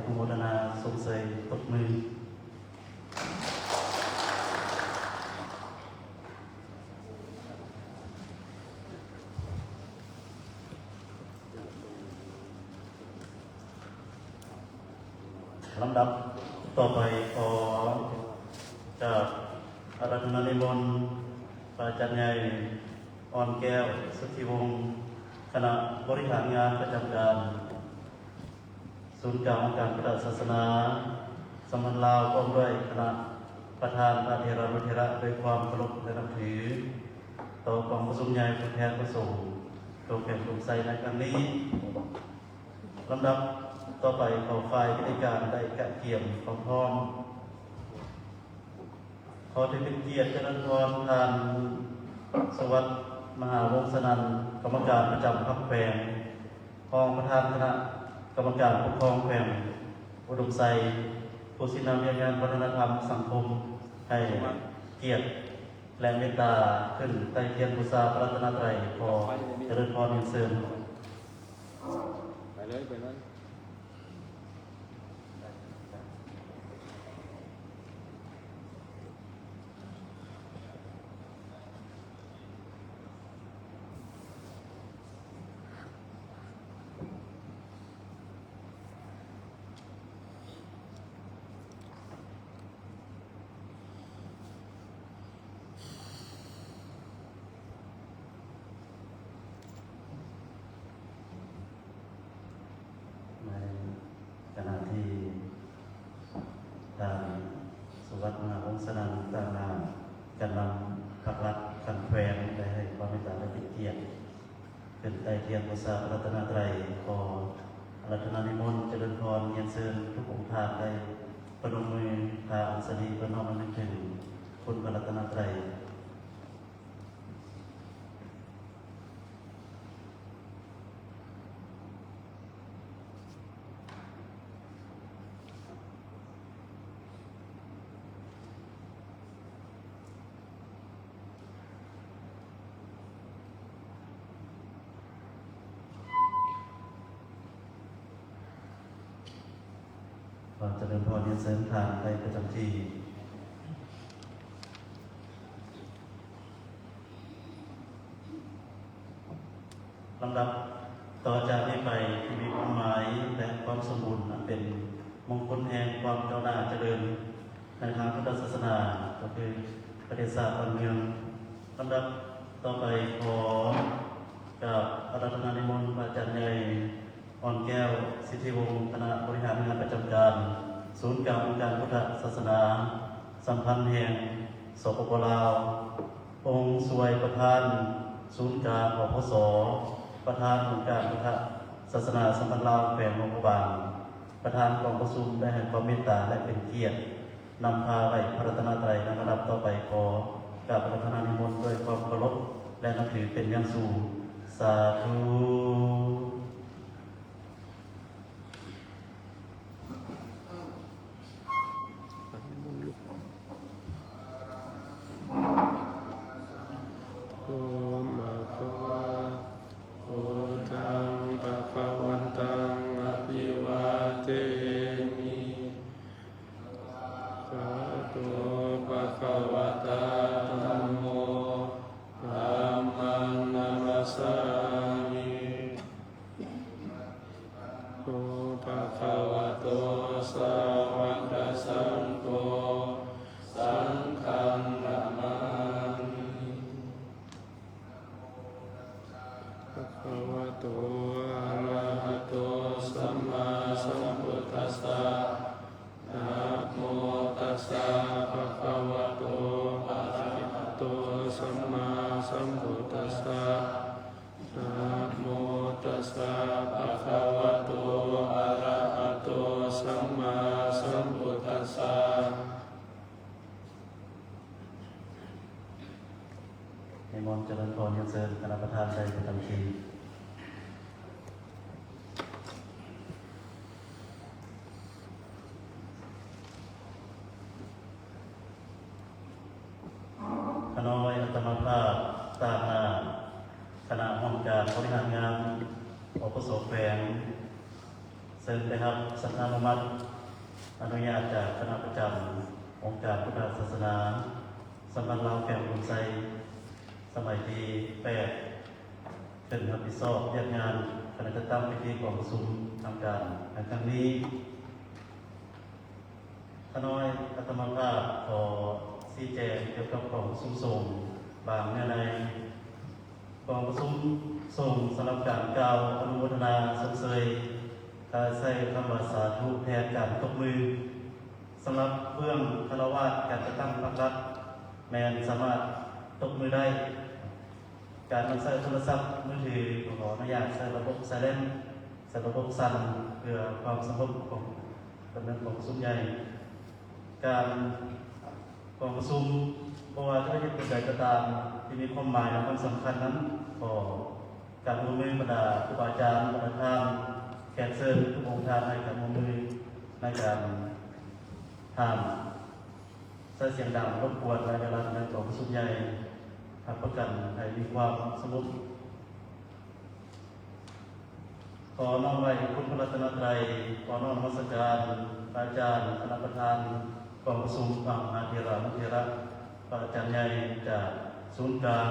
ອະນຸໂມທະນາຊົມເຊີຍຕົບມື. ລຳດັບຕໍ່ໄປ ຂໍກາບອາລາທະນານິມົນ ພະອາຈານໃຫຍ່ ອ່ອນແກ້ວ ສຸດທິວົງ ຄະນະບໍລິຫານງານປະຈຳການ ສູນກາງອົງການພຸດທະສາສະໜາສຳພັນລາວ ພ້ອມດ້ວຍຄະນະປະທານພະເຖລະນຸເຖລະ ດ້ວຍຄວາມເຄົາລົບ ແລະ ນັບຖື ຕໍ່ກອງປະຊຸມໃຫຍ່ຜູ້ແທນພະສົງທົ່ວແຂວງອຸດົມໄຊໃນຄັ້ງນີ້. ລຳດັບຕໍ່ໄປ ຂໍຝ່າຍວິທະຍາການໄດ້ກະກຽມຄວາມພ້ອມ. ຂໍຖືເປັນກຽດຈະເລີນພອນທ່ານ ສຸວັດ ມະຫາວົງສະນັນ ກຳມະການປະຈຳພັກແຂວງ, ຮອງປະທານຄະນະກຳມະການປົກຄອງແຂວງອຸດົມໄຊ, ຜູ້ຊີ້ນຳວຽກງານວັດທະນະທຳສັງຄົມ ໃຫ້ກຽດ ແລະ ເມດຕາຂຶ້ນໄຕ້ທຽນບູຊາພະລັດຕະນະໄຕ. ຂໍຈະເລີນພອນຮຽນເຊີນ. ໄປເລີຍ ໄປເລີຍ. ໃນຂະນະທີ່ທ່ານ ສຸວັດ ມະຫາວົງສະນັນ ຕາງໜ້າການນຳພັກລັດຂັ້ນແຂວງ ໄດ້ໃຫ້ຄວາມເມດຕາ ແລະ ເປັນກຽດ ຂຶ້ນໄຕ້ທຽນບູຊາພະລັດຕະນະໄຕ, ຂໍອາລາທະນານິມົນຈະເລີນພອນຮຽນເຊີນທຸກອົງທ່ານ ໄດ້ປະນົມມືພາອັນສະຫຼີ ເພື່ອນ້ອມລຳລຶກເຖິງຄຸນພະລັດຕະນະໄຕ. ຂໍຈະເລີນພອນຮຽນເຊີນທ່ານໄດ້ປະຈຳທີ່. ລຳດັບຕໍ່ຈາກນີ້ໄປ ທີ່ມີຄວາມໝາຍ ແລະ ຄວາມສົມບູນ ອັນເປັນມົງຄຸນແຫ່ງຄວາມກ້າວໜ້າຈະເລີນໃນທາງພຸດທະສາສະໜາ ກໍຄືປະເທດຊາດບ້ານເມືອງ. ລຳດັບຕໍ່ໄປ ຂໍກາບອາລາທະນານິມົນພະອາຈານໃຫຍ່ ອ່ອນແກ້ວ ສິດທິວົງ ຄະນະບໍລິຫານງານປະຈຳການ ສູນກາງອົງການພຸດທະສາສະໜາສຳພັນແຫ່ງ ສປປ ລາວ, ອົງຊ່ວຍປະທານສູນກາງ ອພສ, ປະທານອົງການພຸດທະສາສະໜາສຳພັນລາວ ແຂວງຫຼວງພະບາງ, ປະທານກອງປະຊຸມ ໄດ້ໃຫ້ຄວາມເມດຕາ ແລະ ເປັນກຽດນຳພາໄຫວ້ພະລັດຕະນະໄຕ. ໃນລຳດັບຕໍ່ໄປ ຂໍກາບອາລາທະນານິມົນດ້ວຍຄວາມເຄົາລົບ ແລະ ນັບຖືເປັນຢ່າງສູງ. ສາທຸ. ໂຕ ພະຄະວາ ພຸດທັງ ພະຄະວັນຕັງ ອະພິວາເທມິ. ສາທຸ. ພະຄະວະຕາ ທຳໂມ ທຳມັງ ນະມັດສາມິ. ໂຕ ພະຄະວະໂຕ ສາວະກະສັງໂຄ ສັງຄັງ ນະມາມິ. ພະຄະວະໂຕ ອະລະຫະໂຕ ສຳມາສຳພຸດທັດສະ. ນະໂມຕັດສະ ພະຄະວະໂຕ ອະລະຫະໂຕ ສຳມາສຳພຸດທັດສະ. ນະໂມຕັດສະ ພະຄະວະໂຕ ອະລະຫະໂຕ ສຳມາສຳພຸດທັດສະ. ນິມົນຈະເລີນພອນ ຮຽນເຊີນຄະນະປະທານໄດ້ປະຈຳທີ່. ຂ້ານ້ອຍອາດຕະມາພາບຕາງໜ້າຄະນະຫ້ອງການບໍລິຫານງານ ອພສ ແຂວງ, ເຊິ່ງໄດ້ຮັບສັນທານຸມັດອະນຸຍາດຈາກຄະນະປະຈຳອົງການພຸດທະສາສະໜາສຳພັນລາວແຂວງອຸດົມໄຊ ສະໄໝທີແປດ ເຊິ່ງຮັບຜິດຊອບວຽກງານຄະນະຈັດຕັ້ງພິທີກອງປະຊຸມທາງການໃນຄັ້ງນີ້. ຂ້ານ້ອຍອາດຕະມາພາບຂໍຊີ້ແຈງກ່ຽວກັບກອງປະຊຸມສົງບາງເນື້ອໃນ. ກອງປະຊຸມສົງສຳລັບການກ່າວອະນຸໂມທະນາຊົມເຊີຍກະໃຊ້ຄຳວ່າສາທຸແທນການຕົບມື. ສຳລັບເບື້ອງຄາລະວາດການຈັດຕັ້ງພັກລັດແມ່ນສາມາດຕົບມືໄດ້. ການນຳໃຊ້ໂທລະສັບມືຖື ກໍຂໍອະນຸຍາດໃຊ້ລະບົບໄຊເລນ ໃຊ້ລະບົບສັ່ນ ເພື່ອຄວາມສະຫງົບຂອງດຳເນີນກອງປະຊຸມໃຫຍ່. ການ ກອງປະຊຸມ ບໍ່ວ່າຈະເຮັດເລື່ອງໃດກໍຕາມທີ່ມີຄວາມໝາຍ ແລະ ຄວາມສຳຄັນນັ້ນ ຂໍການຮ່ວມມືບັນດາຄູບາອາຈານ, ບັນດາທ່ານແຂກເຊີນທຸກອົງທ່ານໃຫ້ການຮ່ວມມືໃນການຫ້າມໃຊ້ສຽງດັງລົບກວນໃນເວລາດຳເນີນກອງປະຊຸມໃຫຍ່, ຮັບປະກັນໃຫ້ມີຄວາມສະຫງົບ. ຂໍນ້ອມໄຫວ້ຄຸນພະລັດຕະນະໄຕ, ຂໍນ້ອມນະມັດສະການພະອາຈານຄະນະປະທານກອງປະຊຸມ, ພະມະຫາເຖລະມະເຖລະ, ພະອາຈານໃຫຍ່ຈາກສູນກາງ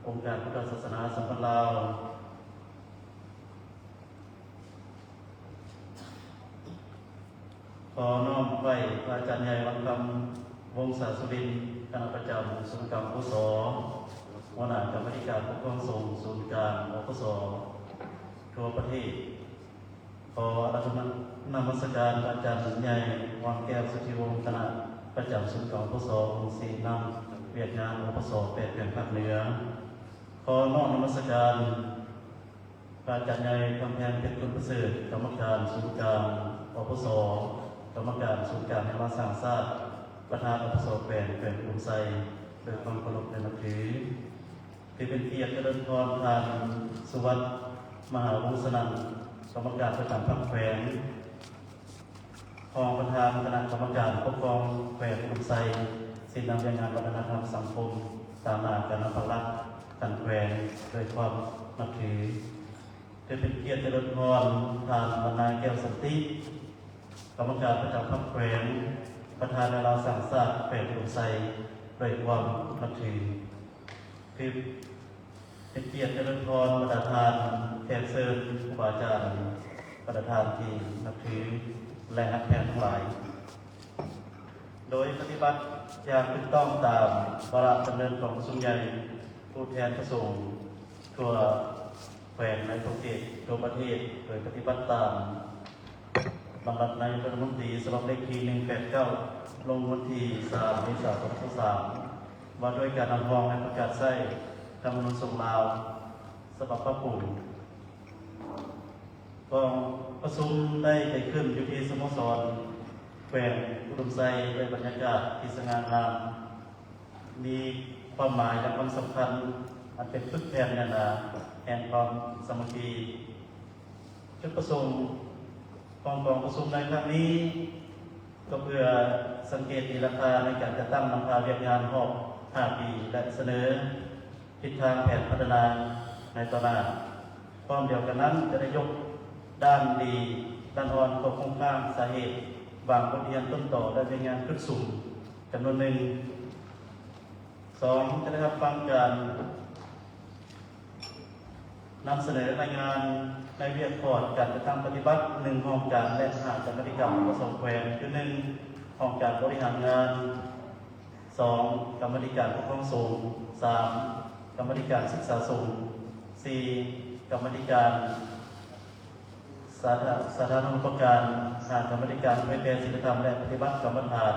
ອົງການພຸດທະສາສະໜາສຳພັນລາວ. ຂໍນ້ອມໄຫວ້ພະອາຈານໃຫຍ່ວັນຄຳ ວົງສາສຸລິນ, ຄະນະປະຈຳສູນກາງ ອພສ, ຫົວໜ້າກຳມາທິການປົກຄອງສົງສູນກາງ ອພສ ທົ່ວປະເທດ. ຂໍອາລາທະນານະມັດສະການພະອາຈານໃຫຍ່ ອ່ອນແກ້ວ ສຸດທິວົງ, ຄະນະປະຈຳສູນກາງ ອພສ ອົງຊີ້ນຳວຽກງານ ອພສ ແປດແຂວງພາກເໜືອ. ຂໍນ້ອມນະມັດສະການ ພະອາຈານໃຫຍ່ ຄຳແພງ ເພັດ ກຸນປະເສີດ, ກຳມະການສູນກາງ ອພສ, ກຳມະການສູນກາງແຫ່ງລາວສ້າງຊາດ, ປະທານ ອພສ ແຂວງ, ແຂວງອຸດົມໄຊ, ດ້ວຍຄວາມເຄົາລົບ ແລະ ນັບຖື. ຖືເປັນກຽດຈະເລີນພອນທ່ານ ສຸວັດ ມະຫາວົງສະນັນ, ກຳມະການປະຈຳພັກແຂວງ, ຮອງປະທານຄະນະກຳມະການປົກຄອງແຂວງອຸດົມໄຊ, ຊີ້ນຳວຽກງານວັດທະນະທຳສັງຄົມຕາງໜ້າການນຳພັກລັດຂັ້ນແຂວງ ດ້ວຍຄວາມນັບຖື. ຖືເປັນກຽດຈະເລີນພອນທ່ານ ວັນນາ ແກ້ວສັນຕິ, ກຳມະການປະຈຳພັກແຂວງ, ປະທານລາວສ້າງຊາດແຂວງອຸດົມໄຊ, ດ້ວຍຄວາມນັບຖື. ຄືເປັນກຽດຈະເລີນພອນບັນດາທ່ານແຂກເຊີນ, ຄູບາອາຈານ, ບັນດາທ່ານທີ່ນັບຖື ແລະ ຮັກແພງທັງຫຼາຍ. ໂດຍປະຕິບັດຢ່າງຖືກຕ້ອງຕາມວາລະດຳເນີນກອງປະຊຸມໃຫຍ່ຜູ້ແທນພະສົງທົ່ວແຂວງໃນຂົງເຂດທົ່ວປະເທດ, ໂດຍປະຕິບັດຕາມ ດຳລັດນາຍົກລັດຖະມົນຕີ ສະບັບເລກທີໜຶ່ງແປດເກົ້າ ລົງວັນທີສາມ ເມສາ ສອງພັນຊາວສາມ ວ່າດ້ວຍການຮັບຮອງ ແລະ ປະກາດໃຊ້ທຳມະນູນສົງລາວ ສະບັບປັບປຸງ. ກອງປະຊຸມໄດ້ຈັດຂຶ້ນຢູ່ທີ່ສະໂມສອນແຂວງອຸດົມໄຊ ດ້ວຍບັນຍາກາດທີ່ສະຫງ່າງາມ, ມີຄວາມໝາຍ ແລະ ຄວາມສຳຄັນ ອັນເປັນປຶກແຜ່ນໜາໜາແຫ່ງຄວາມສາມັກຄີ. ຈຸດປະສົງຂອງກອງປະຊຸມໃນຄັ້ງນີ້ ກໍເພື່ອສັງເກດຕີລາຄາໃນການຈັດຕັ້ງນຳພາວຽກງານຮອບຫ້າປີ ແລະ ສະເໜີທິດທາງແຜນພັດທະນາໃນຕໍ່ໜ້າ. ພ້ອມດຽວກັນນັ້ນ ຈະໄດ້ຍົກດ້ານດີ, ດ້ານອ່ອນ, ຂໍ້ຄົງຄ້າງ, ສາເຫດ, ວາງບົດຮຽນຕົ້ນຕໍ ແລະ ວຽກງານຈຸດສຸມຈຳນວນໜຶ່ງ. ສອງ ຈະໄດ້ຮັບຟັງການ ນຳສະເໜີລາຍງານໃນວຽກຂອດການຈັດຕັ້ງປະຕິບັດ ໜຶ່ງ ຫ້ອງການ ແລະ ຫ້າ ກຳມາທິການ ປກສ ແຂວງ ຄື ໜຶ່ງ ຫ້ອງການບໍລິຫານງານ, ສອງ ກຳມາທິການປົກຄອງສົງ, ສາມ ກຳມາທິການສຶກສາສົງ, ສີ່ ກຳມາທິການສາທາ ສາທາລະນະປະການ, ຫ້າ ກຳມາທິການເຜີຍແຜ່ສີລະທຳ ແລະ ປະຕິບັດກຳມະຖານ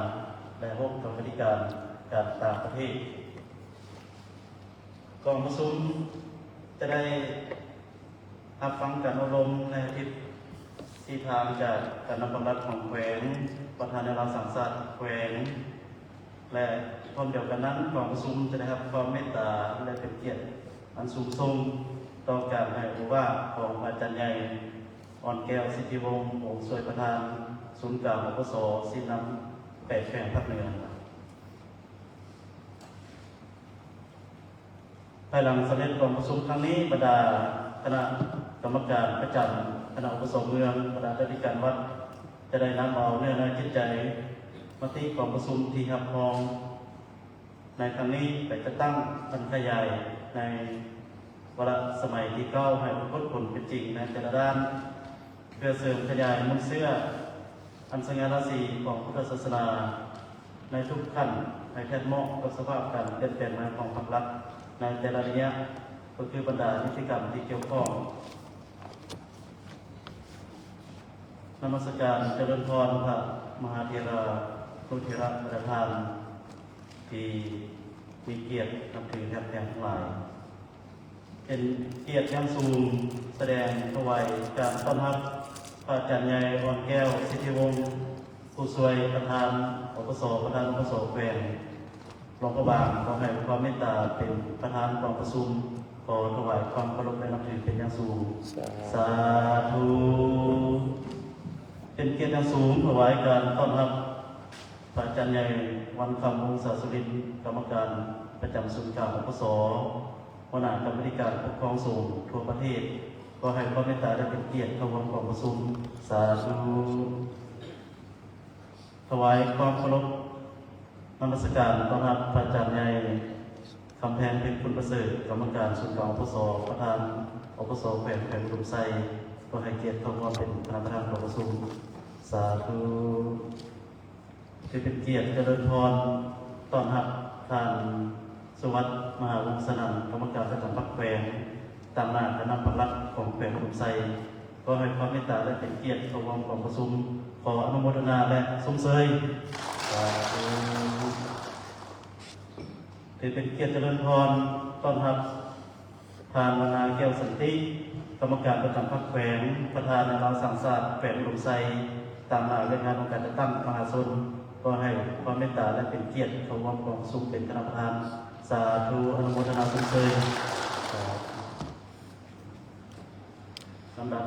ແລະ ຫົກ ກຳມາທິການການຕ່າງປະເທດ. ກອງປະຊຸມຈະໄດ້ຮັບຟັງການອົບຮົມແນວຄິດທິດທາງຈາກການນຳພັກລັດຂອງແຂວງ, ປະທານແນວລາວສ້າງຊາດແຂວງ ແລະ ພ້ອມດຽວກັນນັ້ນ ກອງປະຊຸມຈະໄດ້ຮັບຄວາມເມດຕາ ແລະ ເປັນກຽດອັນສູງສົ່ງຕໍ່ການໃຫ້ໂອວາດຂອງພະອາຈານໃຫຍ່ ອ່ອນແກ້ວ ສິດທິວົງ ອົງຊ່ວຍປະທານສູນກາງ ປກສ ຊີ້ນຳແປດແຂວງພາກເໜືອ. ພາຍຫຼັງສຳເລັດກອງປະຊຸມຄັ້ງນີ້, ບັນດາຄະນະກຳມະການປະຈຳ ຄະນະອຸປະສົມເມືອງ, ບັນດາອະທິການວັດ ຈະໄດ້ນຳເອົາເນື້ອໃນຈິດໃຈ ມະຕິກອງປະຊຸມທີ່ຮັບຮອງໃນຄັ້ງນີ້ ໄປຈັດຕັ້ງບັນຂະຫຍາຍໃນວາລະສະໄໝທີເກົ້າ ໃຫ້ປາກົດຜົນເປັນຈິງໃນແຕ່ລະດ້ານ ເພື່ອເສີມຂະຫຍາຍມູນເຊື້ອອັນສະຫງ່າລາສີຂອງພຸດທະສາສະໜາໃນທຸກຂັ້ນ ໃຫ້ແທດເໝາະກັບສະພາບການປ່ຽນແປງໃໝ່ຂອງພາກລັດໃນແຕ່ລະໄລຍະ ກໍຄືບັນດານິຕິກຳທີ່ກ່ຽວຂ້ອງ. ນະມັດສະການຈະເລີນພອນພະມະຫາເຖລານຸເຖລະປະທານທີ່ມີກຽດນັບຖືຮັກແພງທັງຫຼາຍ. ເປັນກຽດຢ່າງສູງ ສະແດງຖວາຍການຕ້ອນຮັບພະອາຈານໃຫຍ່ ອ່ອນແກ້ວ ສິດທິວົງ ຜູ້ຊ່ວຍປະທານ ອປສ ປະທານ ອປສ ແຂວງຫຼວງພະບາງ ຂໍໃຫ້ຄວາມເມດຕາເປັນປະທານກອງປະຊຸມ. ຂໍຖວາຍຄວາມເຄົາລົບ ແລະ ນັບຖືເປັນຢ່າງສູງ. ສາທຸ. ເປັນກຽດຢ່າງສູງ ຖວາຍການຕ້ອນຮັບ ພະອາຈານໃຫຍ່ ວັນຄຳ ວົງສາສຸລິນ ກຳມະການປະຈຳສູນກາງ ອປສ ຫົວໜ້າກຳມາທິການປົກຄອງສົງທົ່ວປະເທດ ຂໍໃຫ້ຄວາມເມດຕາ ແລະ ເປັນກຽດເຂົ້າຮ່ວມກອງປະຊຸມ. ສາທຸ. ຖວາຍຄວາມເຄົາລົບນະມັດສະການຕ້ອນຮັບພະອາຈານໃຫຍ່ ຄຳແພງ ເພັງຄຸນປະເສີດ ກຳມະການສູນກາງ ອປສ ປະທານ ອປສ ແຂວງ ແຂວງອຸດົມໄຊ ກໍໃຫ້ກຽດເຂົ້າຮ່ວມເປັນຄະນະປະທານກອງປະຊຸມ. ສາທຸ. ຖືເປັນກຽດຈະເລີນພອນຕ້ອນຮັບທ່ານ ສຸວັດ ມະຫາວົງສະນັນ ກຳມະການປະຈຳພັກແຂວງ ຕາງໜ້າຄະນະພັກລັດຂອງແຂວງອຸດົມໄຊ ຂໍໃຫ້ຄວາມເມດຕາ ແລະ ເປັນກຽດເຂົ້າຮ່ວມກອງປະຊຸມ. ຂໍອະນຸໂມທະນາ ແລະ ຊົມເຊີຍ. ສາທຸ. ຖືເປັນກຽດຈະເລີນພອນຕ້ອນຮັບ ທ່ານ ວັນນາ ແກ້ວສັນຕິ ກຳມະການປະຈຳພັກແຂວງ ປະທານແນວລາວສ້າງຊາດແຂວງອຸດົມໄຊ ຕາງໜ້າວຽກງານອົງການຈັດຕັ້ງມະຫາຊົນ ຂໍໃຫ້ຄວາມເມດຕາ ແລະ ເປັນກຽດເຂົ້າຮ່ວມກອງປະຊຸມເປັນຄະນະປະທານ. ສາທຸ. ອະນຸໂມທະນາຊົມເຊີຍ. ສາທຸ. ລຳດັບ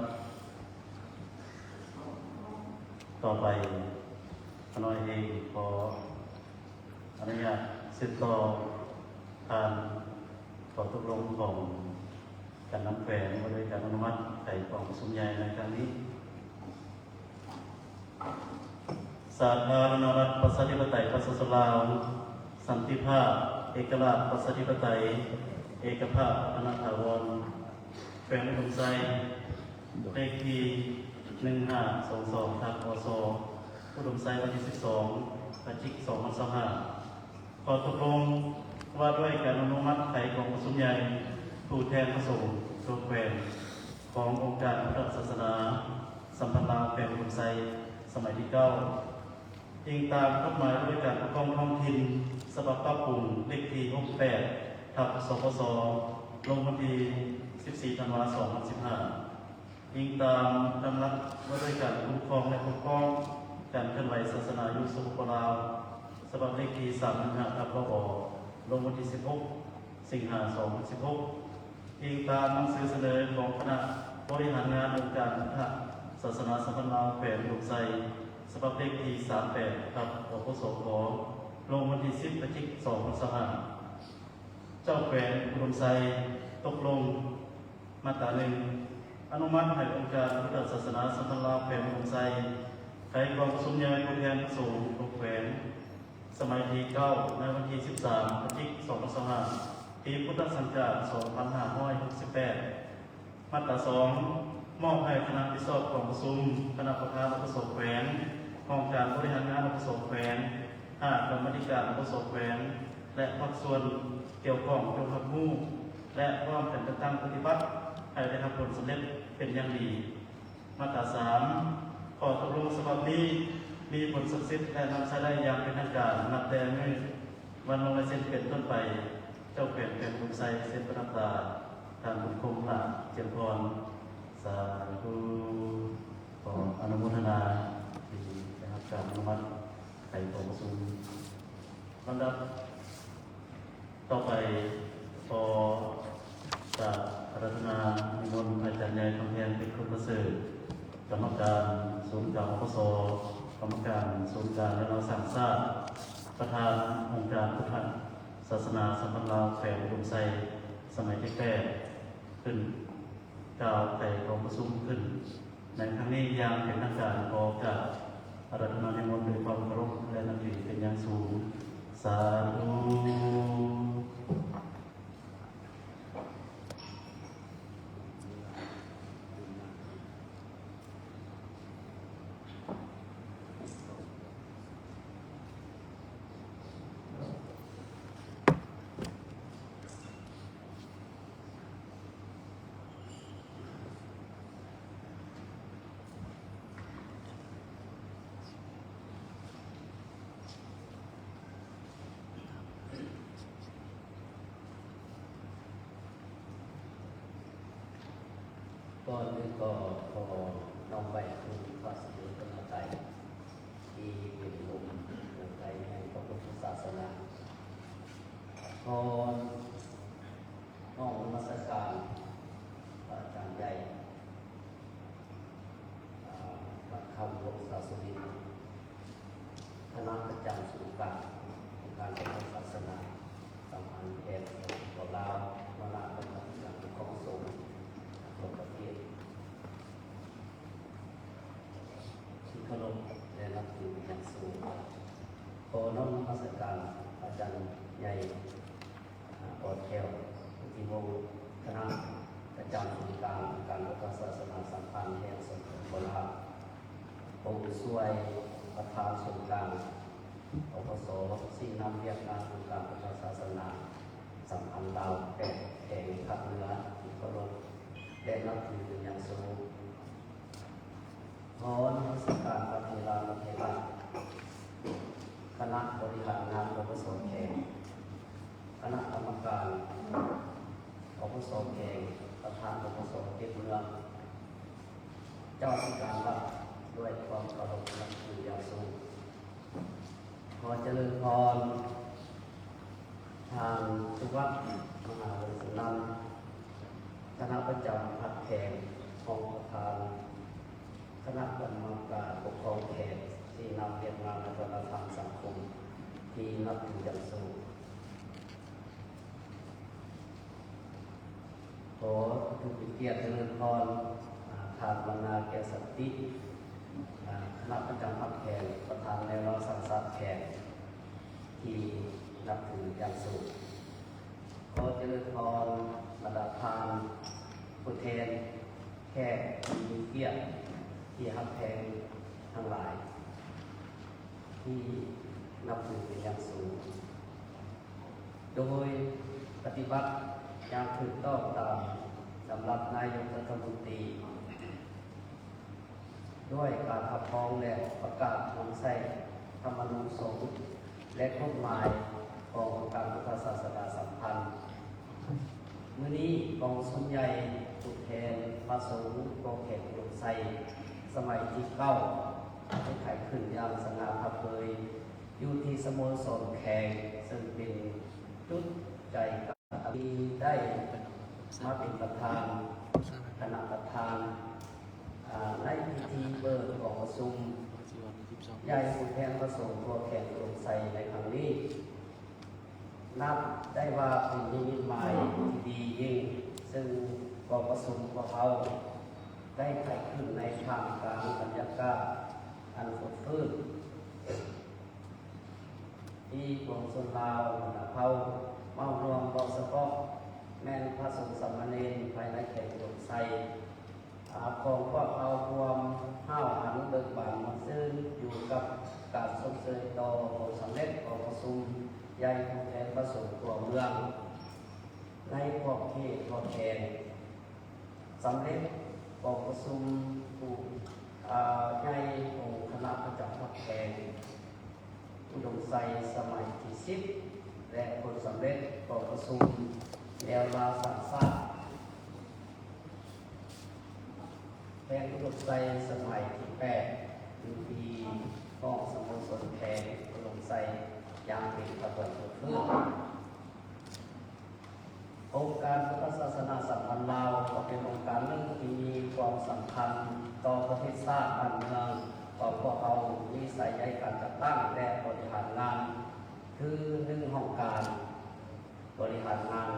ຕໍ່ໄປ ຂ້ານ້ອຍເອງຂໍອະນຸຍາດສືບຕໍ່ຜ່ານຂໍ້ຕົກລົງຂອງການນຳແຂວງ ວ່າດ້ວຍການອະນຸມັດໄຂກອງປະຊຸມໃຫຍ່ໃນຄັ້ງນີ້. ສາທາລະນະລັດ ປະຊາທິປະໄຕ ປະຊາຊົນລາວ, ສັນຕິພາບ, ເອກະລາດ, ປະຊາທິປະໄຕ, ເອກະພາບ, ພັດທະນາຖາວອນ ແຂວງອຸດົມໄຊ ເລກທີ ໜຶ່ງຫ້າສອງສອງ ທັບ ອສ ອຸດົມໄຊ ວັນທີ ສິບສອງ ພະຈິກ ສອງພັນຊາວຫ້າ. ຂໍ້ຕົກລົງວ່າດ້ວຍການອະນຸມັດໄຂກອງປະຊຸມໃຫຍ່ຜູ້ແທນພະສົງທົ່ວແຂວງຂອງອົງການພຸດທະສາສະໜາສຳພັນລາວແຂວງອຸດົມໄຊ ສະໄໝທີເກົ້າ ອີງຕາມກົດໝາຍວ່າດ້ວຍການປົກຄອງທ້ອງຖິ່ນ ສະບັບປັບປຸງ ເລກທີ ຫົກແປດ ທັບ ສພສ ລົງວັນທີ ສິບສີ່ ທັນວາ ສອງພັນສິບຫ້າ. ອີງຕາມດຳລັດວ່າດ້ວຍການຄຸ້ມຄອງ ແລະ ປົກປ້ອງການເຄື່ອນໄຫວສາສະໜາຢູ່ ສປປ ລາວ ສະບັບເລກທີ ສາມໜຶ່ງຫ້າ ທັບ ວບ ລົງວັນທີ ສິບຫົກ ສິງຫາ ສອງພັນສິບຫົກ. ອີງຕາມໜັງສືສະເໜີຂອງຄະນະບໍລິຫານງານອົງການພຸດທະສາສະໜາສຳພັນລາວແຂວງອຸດົມໄຊ ສະບັບເລກທີ ສາມແປດ ທັບ ອພສຂ ລົງວັນທີ ສິບ ພະຈິກ ສອງພັນຊາວຫ້າ. ເຈົ້າແຂວງອຸດົມໄຊຕົກລົງ ມາດຕາ ໜຶ່ງ ອະນຸມັດໃຫ້ອົງການພຸດທະສາສະໜາສຳພັນລາວແຂວງອຸດົມໄຊ ໄຂກອງປະຊຸມໃຫຍ່ຜູ້ແທນພະສົງທຸກແຂວງ ສະໄໝທີເກົ້າ ໃນວັນທີ ສິບສາມ ພະຈິກ ສອງພັນຊາວຫ້າ ປີພຸດທະສັງກາດ ສອງພັນຫ້າຮ້ອຍຫົກສິບແປດ. ມາດຕາ ສອງ ມອບໃຫ້ຄະນະຜິດຊອບກອງປະຊຸມ, ຄະນະປະທານ ອພສ ແຂວງ, ຫ້ອງການບໍລິຫານງານ ອພສ ແຂວງ, ຄະນະກຳມາທິການ ອພສ ແຂວງ ແລະ ພາກສ່ວນກ່ຽວຂ້ອງຈົ່ງຮັບຮູ້ ແລະ ພ້ອມກັນຈັດຕັ້ງປະຕິບັດໃຫ້ໄດ້ຮັບຜົນສຳເລັດເປັນຢ່າງດີ. ມາດຕາ ສາມ ຂໍ້ຕົກລົງສະບັບນີ້ມີຜົນສັກສິດ ແລະ ນຳໃຊ້ໄດ້ຢ່າງເປັນທາງການ ນັບແຕ່ມື້ວັນລົງລາຍເຊັນເປັນຕົ້ນໄປ. ເຈົ້າແຂວງແຂວງອຸດົມໄຊ ເຊັນປະທັບຕາ ທ່ານບຸນຄົງ ຫຼ້າຈຽມພອນ. ສາທຸ. ຂໍອະນຸໂມທະນາທີ່ໄດ້ຮັບການອະນຸມັດໃຫ້ກອງປະຊຸມ. ລຳດັບຕໍ່ໄປ ຂໍກາບອາລາທະນານິມົນພະອາຈານໃຫຍ່ ຄຳແພງ ເພັດຄຸນປະເສີດ ກຳມະການສູນກາງ ອພສ, ກຳມະການສູນກາງແນວລາວສ້າງຊາດ, ປະທານອົງການພຸດທະສາສະໜາສຳພັນລາວແຂວງອຸດົມໄຊ ສະໄໝທີແປດ ຂຶ້ນ ກ່າວໄຂກອງປະຊຸມຂຶ້ນ. ໃນຄັ້ງນີ້ຢ່າງເປັນທາງການ ຂໍກາບອາລາທະນານິມົນດ້ວຍຄວາມເຄົາລົບ ແລະ ນັບຖືເປັນຢ່າງສູງ. ສາທຸ. ກ່ອນອື່ນກໍຂໍນ້ອມໄຫວ້ຄືນພະສະເດດພະນາໄຕ ທີ່ເປັນລົມຫົວໃຈແຫ່ງພະພຸດທະສາສະໜາ. ຂໍນ້ອມນະມັດສະການພະອາຈານໃຫຍ່ ອາ ພະຄຳວົງສາສຸລິນ ຄະນະປະຈຳສູນກາງອົງການພະພຸດທະສາສະໜາສຳພັນແຫ່ງສປປ ລາວ, ຄະນະກຳມາທິການປົກຄອງສົງທົ່ວປະເທດ ທີ່ເຄົາລົບ ແລະ ນັບຖືເປັນຢ່າງສູງ. ຂໍນ້ອມນະມັດສະການອາຈານໃຫຍ່ ອາ ອອດແກ້ວ ພຸດທິວົງ ຄະນະປະຈຳສູນກາງອົງການພຸດທະສາສະໜາສຳພັນແຫ່ງ ສປປ ລາວ, ຜູ້ຊ່ວຍປະທານສູນກາງ ປກສ, ຊີ້ນຳວຽກງານອົງການພຸດທະສາສະໜາສຳພັນລາວແປດແຂວງພາກເໜືອ ທີ່ເຄົາລົບ ແລະ ນັບຖືເປັນຢ່າງສູງ. ຂໍນະມັດສະການພະເຖລານຸເຖລະ ຄະນະບໍລິຫານງານ ປກສ ແຂວງ, ຄະນະກຳມະການ ປກສ ແຂວງ, ປະທານ ປກສ ເຂດເມືອງ, ເຈົ້າອະທິການວັດ ດ້ວຍຄວາມເຄົາລົບນັບຖືຢ່າງສູງ. ຂໍຈະເລີນພອນ ທ່ານສຸວັດ ມະຫາວົງສຸນັນ ຄະນະປະຈຳພັກແຂວງ, ຮອງປະທານຄະນະກຳມະການປົກຄອງແຂວງ, ຊີ້ນຳວຽກງານວັດທະນະທຳສັງຄົມທີ່ນັບຖືຢ່າງສູງ. ຂໍຖືເປັນກຽດຈະເລີນພອນ ອາ ທ່ານວັນນາ ແກ້ວສັນຕິ ອາ ຄະນະປະຈຳພັກແຂວງ, ປະທານແນວລາວສ້າງຊາດແຂວງ ທີ່ນັບຖືຢ່າງສູງ. ຂໍຈະເລີນພອນບັນດາທ່ານຜູ້ແທນແຂກທີ່ມີກຽດທີ່ຮັກແພງທັງຫຼາຍ ທີ່ນັບຖືເປັນຢ່າງສູງ. ໂດຍປະຕິບັດຢ່າງຖືກຕ້ອງຕາມດຳລັດນາຍົກລັດຖະມົນຕີ ດ້ວຍການຮັບຮອງ ແລະ ປະກາດນຳໃຊ້ທຳມະນູນສົງ ແລະ ກົດໝາຍຂອງອົງການພຸດທະສາສະໜາສຳພັນ. ມື້ນີ້ກອງປະຊຸມໃຫຍ່ຜູ້ແທນພະສົງ ກໍແຂວງອຸດົມໄຊ ສະໄໝທີເກົ້າ ໄດ້ໄຂຂຶ້ນຢ່າງສະຫງ່າຜ່າເຜີຍ ຢູ່ທີ່ສະໂມສອນແຂວງ ເຊິ່ງເປັນຈຸດໃຈກາງທີ່ໄດ້ມາເປັນປະທານ ຄະນະປະທານ ອາ ໃນພິທີເປີດກອງປະຊຸມໃຫຍ່ຜູ້ແທນພະສົງທົ່ວແຂວງອຸດົມໄຊໃນຄັ້ງນີ້. ນັບໄດ້ວ່າເປັນນິມິດໝາຍທີ່ດີຍິ່ງ ເຊິ່ງກອງປະຊຸມພວກເຮົາໄດ້ໄຂຂຶ້ນໃນທ່າມກາງບັນຍາກາດອັນຄົບຟື້ນ ທີ່ປວງຊົນລາວບັນດາເຜົ່າເມົາລວມ ເວົ້າສະເພາະແມ່ນພະສົງສາມະເນນພາຍໃນແຂວງອຸດົມໄຊ ອາ ຂອງພວກເຮົາຮ່ວມຫ້າວຫັນເບີກບານມ່ວນຊື່ນຢູ່ກັບການຊົມເຊີຍຕໍ່ຜົນສຳເລັດກອງປະຊຸມໃຫຍ່ຜູ້ແທນພະສົງທົ່ວເມືອງ ໃນຂອບເຂດທົ່ວແຂວງ, ສຳເລັດກອງປະຊຸມຜູ້ ອາ ໃຫຍ່ອົງຄະນະປະຈຳພັກແຂວງ ອຸດົມໄຊສະໄໝທີສິບ ແລະ ຜົນສຳເລັດກອງປະຊຸມແນວລາວສ້າງຊາດແຂວງອຸດົມໄຊສະໄໝທີແປດ ຢູ່ທີ່ຫ້ອງສະໂມສອນແຂວງອຸດົມໄຊຢ່າງເປັນຂະບວນລົດຟື້ນ. ອົງການພຸດທະສາສະໜາສຳພັນລາວ ກໍເປັນອົງການໜຶ່ງທີ່ມີຄວາມສຳຄັນຕໍ່ປະເທດຊາດບ້ານເມືອງຂອງພວກເຮົາ ມີສາຍໃຍການຈັດຕັ້ງ ແລະ ບໍລິຫານງານ ຄື ໜຶ່ງ ຫ້ອງການບໍລິຫານງານ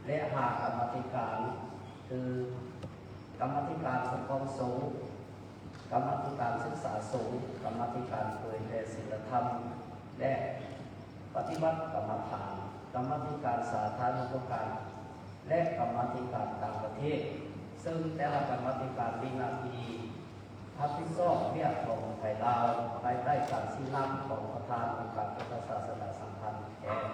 ແລະ ຫ້າ ກຳມາທິການ ຄື ກຳມາທິການປົກຄອງສົງ, ກຳມາທິການສຶກສາສົງ, ກຳມາທິການເຜີຍແຜ່ສິນລະທຳ ແລະ ປະຕິບັດກຳມະຖານ, ກຳມາທິການສາທາລະນະປະການ ແລະ ກຳມາທິການຕ່າງປະເທດ, ເຊິ່ງແຕ່ລະກຳມາທິການມີໜ້າທີ່ຮັບຜິດຊອບວຽກຂອງໄທລາວ ພາຍໃຕ້ການຊີ້ນຳຂອງປະທານອົງການພຸດທະສາສະໜາສຳພັນແຂວງ.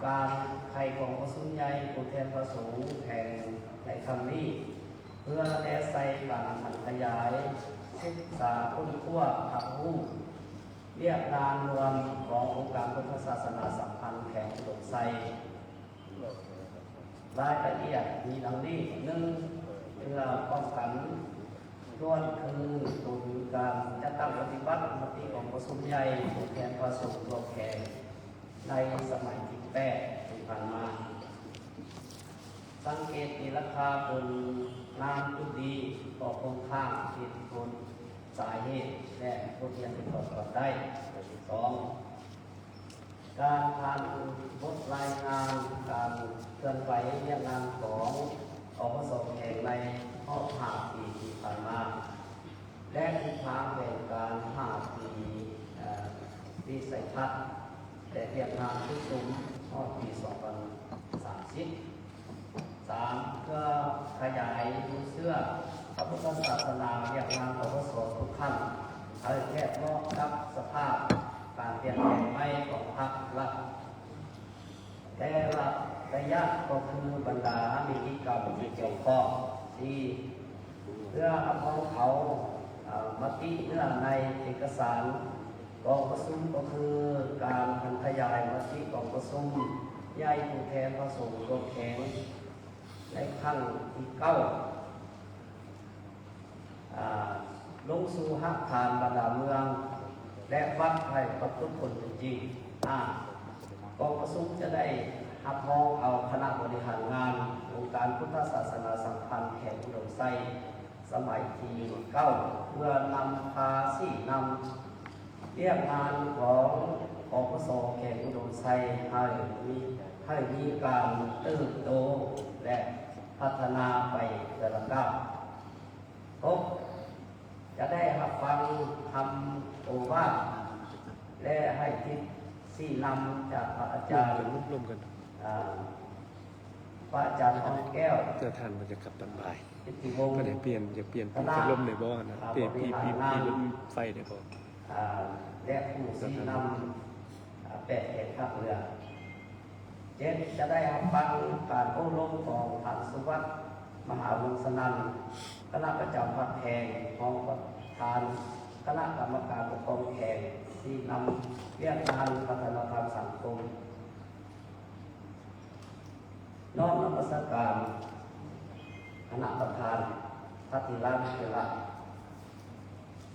ການໄຂກອງປະຊຸມໃຫຍ່ຜູ້ແທນພະສົງແຂວງໃນຄັ້ງນີ້ ເພື່ອແນໃສ່ການຜັນຂະຫຍາຍ, ສຶກສາຄົ້ນຄວ້າ, ຮັບຮູ້ວຽກງານລວມຂອງອົງການພຸດທະສາສະໜາສຳພັນແຂວງອຸດົມໄຊ ລາຍລະອຽດມີດັ່ງນີ້: ໜຶ່ງ ເພື່ອປ້ອງກັນ ທວນຄືນ ການຈັດຕັ້ງປະຕິບັດມະຕິກອງປະຊຸມໃຫຍ່ຜູ້ແທນພະສົງທົ່ວແຂວງໃນສະໄໝທີແປດທີ່ຜ່ານມາ. ສັງເກດຕີລາຄາເບິ່ງນາມຈຸດດີ, ຂໍ້ຄົງຄ້າງ, ເຫດຜົນ, ສາເຫດ ແລະ ບົດຮຽນທີ່ຖອດຖອນໄດ້. ສອງ ການຜ່ານບົດລາຍງານການເຄື່ອນໄຫວວຽກງານຂອງ ອພສ ແຂວງໃນຮອບຫ້າປີທີ່ຜ່ານມາ ແລະ ທິດທາງແຜນການຫ້າປີ ເອີ ວິໄສທັດ ແລະ ວຽກງານສຸດສຸມຮອດປີສອງພັນສາມສິບ. ສາມ ເພື່ອຂະຫຍາຍຫົວເຊື້ອພະພຸດທະສາສະໜາ, ວຽກງານ ອພສ ທຸກຂັ້ນ ໃຫ້ແທດເໝາະກັບສະພາບການປ່ຽນແປງໃໝ່ຂອງພາກລັດແຕ່ລະໄລຍະ, ກໍຄືບັນດານິຕິກຳທີ່ກ່ຽວຂ້ອງ. ສີ່ ເພື່ອຮັບຮອງເອົາ ອາ ມະຕິເນື້ອໃນເອກະສານກອງປະຊຸມ ກໍຄືການຜັນຂະຫຍາຍມະຕິກອງປະຊຸມໃຫຍ່ຜູ້ແທນພະສົງທົ່ວແຂວງໃນຄັ້ງທີເກົ້າ ອາ ລົງສູ່ຮາກຖານບັນດາເມືອງ ແລະ ວັດໃຫ້ປາກົດຜົນເປັນຈິງ. ຫ້າ ກອງປະຊຸມຈະໄດ້ຮັບຮອງເອົາຄະນະບໍລິຫານງານອົງການພຸດທະສາສະໜາສຳພັນແຂວງອຸດົມໄຊ ສະໄໝທີເກົ້າ ເພື່ອນຳພາຊີ້ນຳວຽກງານຂອງ ອພສ ແຂວງອຸດົມໄຊ ໃຫ້ມີ ໃຫ້ມີການເຕີບໂຕ ແລະ ພັດທະນາໄປແຕ່ລະກ້າວ. ຫົກ ຈະໄດ້ຮັບຟັງຄຳໂອວາດ ແລະ ໃຫ້ທິດຊີ້ນຳຈາກພະອາຈານ ລົມກັນ ອາ ພະອາຈານທອງແກ້ວ ເຈົ້າທ່ານວ່າຈະກັບຕອນບ່າຍ ກິດຕິວົງ ກໍໄດ້ປ່ຽນ ຢາກປ່ຽນ ຄະນະ ພັດລົມໄດ້ບໍ່ນະ? ອາ ປ່ຽນ ປ່ຽນ ປ່ຽນລົມໄຟໄດ້ບໍ່? ອາ ແລະ ຜູ້ຊີ້ນຳ ອາ ແປດແຂວງພາກເໜືອ. ເຈັດ ຈະໄດ້ຮັບຟັງການໂອ້ລົມຂອງທ່ານ ສຸວັດ ມະຫາວົງສະນັນ ຄະນະປະຈຳພັກແຂວງ, ຮອງປະທານຄະນະກຳມະການປົກຄອງແຂວງ ຊີ້ນຳວຽກງານວັດທະນະທຳສັງຄົມ. ນ້ອມນະມັດສະການຄະນະປະທານ ພະເຖລານຸເຖລະ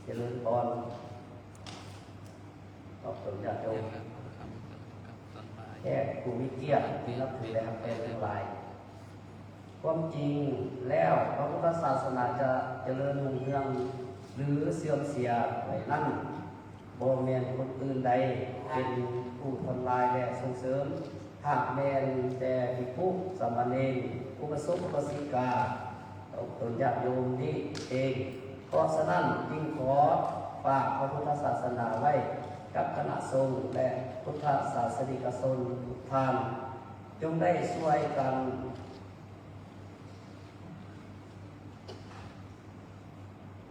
ຈະເລີນພອນ ຂອບຄຸນຍາດໂຍມ ແຂກຜູ້ມີກຽດທີ່ນັບຖື ແລະ ຮັກແພງທັງຫຼາຍ. ຄວາມຈິງແລ້ວ ພະພຸດທະສາສະໜາຈະຈະເລີນຮຸ່ງເຮືອງ ຫຼື ເສື່ອມເສຍໄປນັ້ນ ບໍ່ແມ່ນຄົນອື່ນໃດເປັນຜູ້ທຳລາຍ ແລະ ສົ່ງເສີມ, ຫາກແມ່ນແຕ່ພິກຂຸ, ສາມະເນນ, ອຸບາສົກ, ອຸບາສິກາ ຂອງຕົນຍາດໂຍມນີ້ເອງ. ເພາະສະນັ້ນຈຶ່ງຂໍຝາກພະພຸດທະສາສະໜາໄວ້ກັບຄະນະສົງ ແລະ ພຸດທະສາສະນິກະຊົນທຸກທ່ານ, ຈົ່ງໄດ້ຊ່ວຍກັນ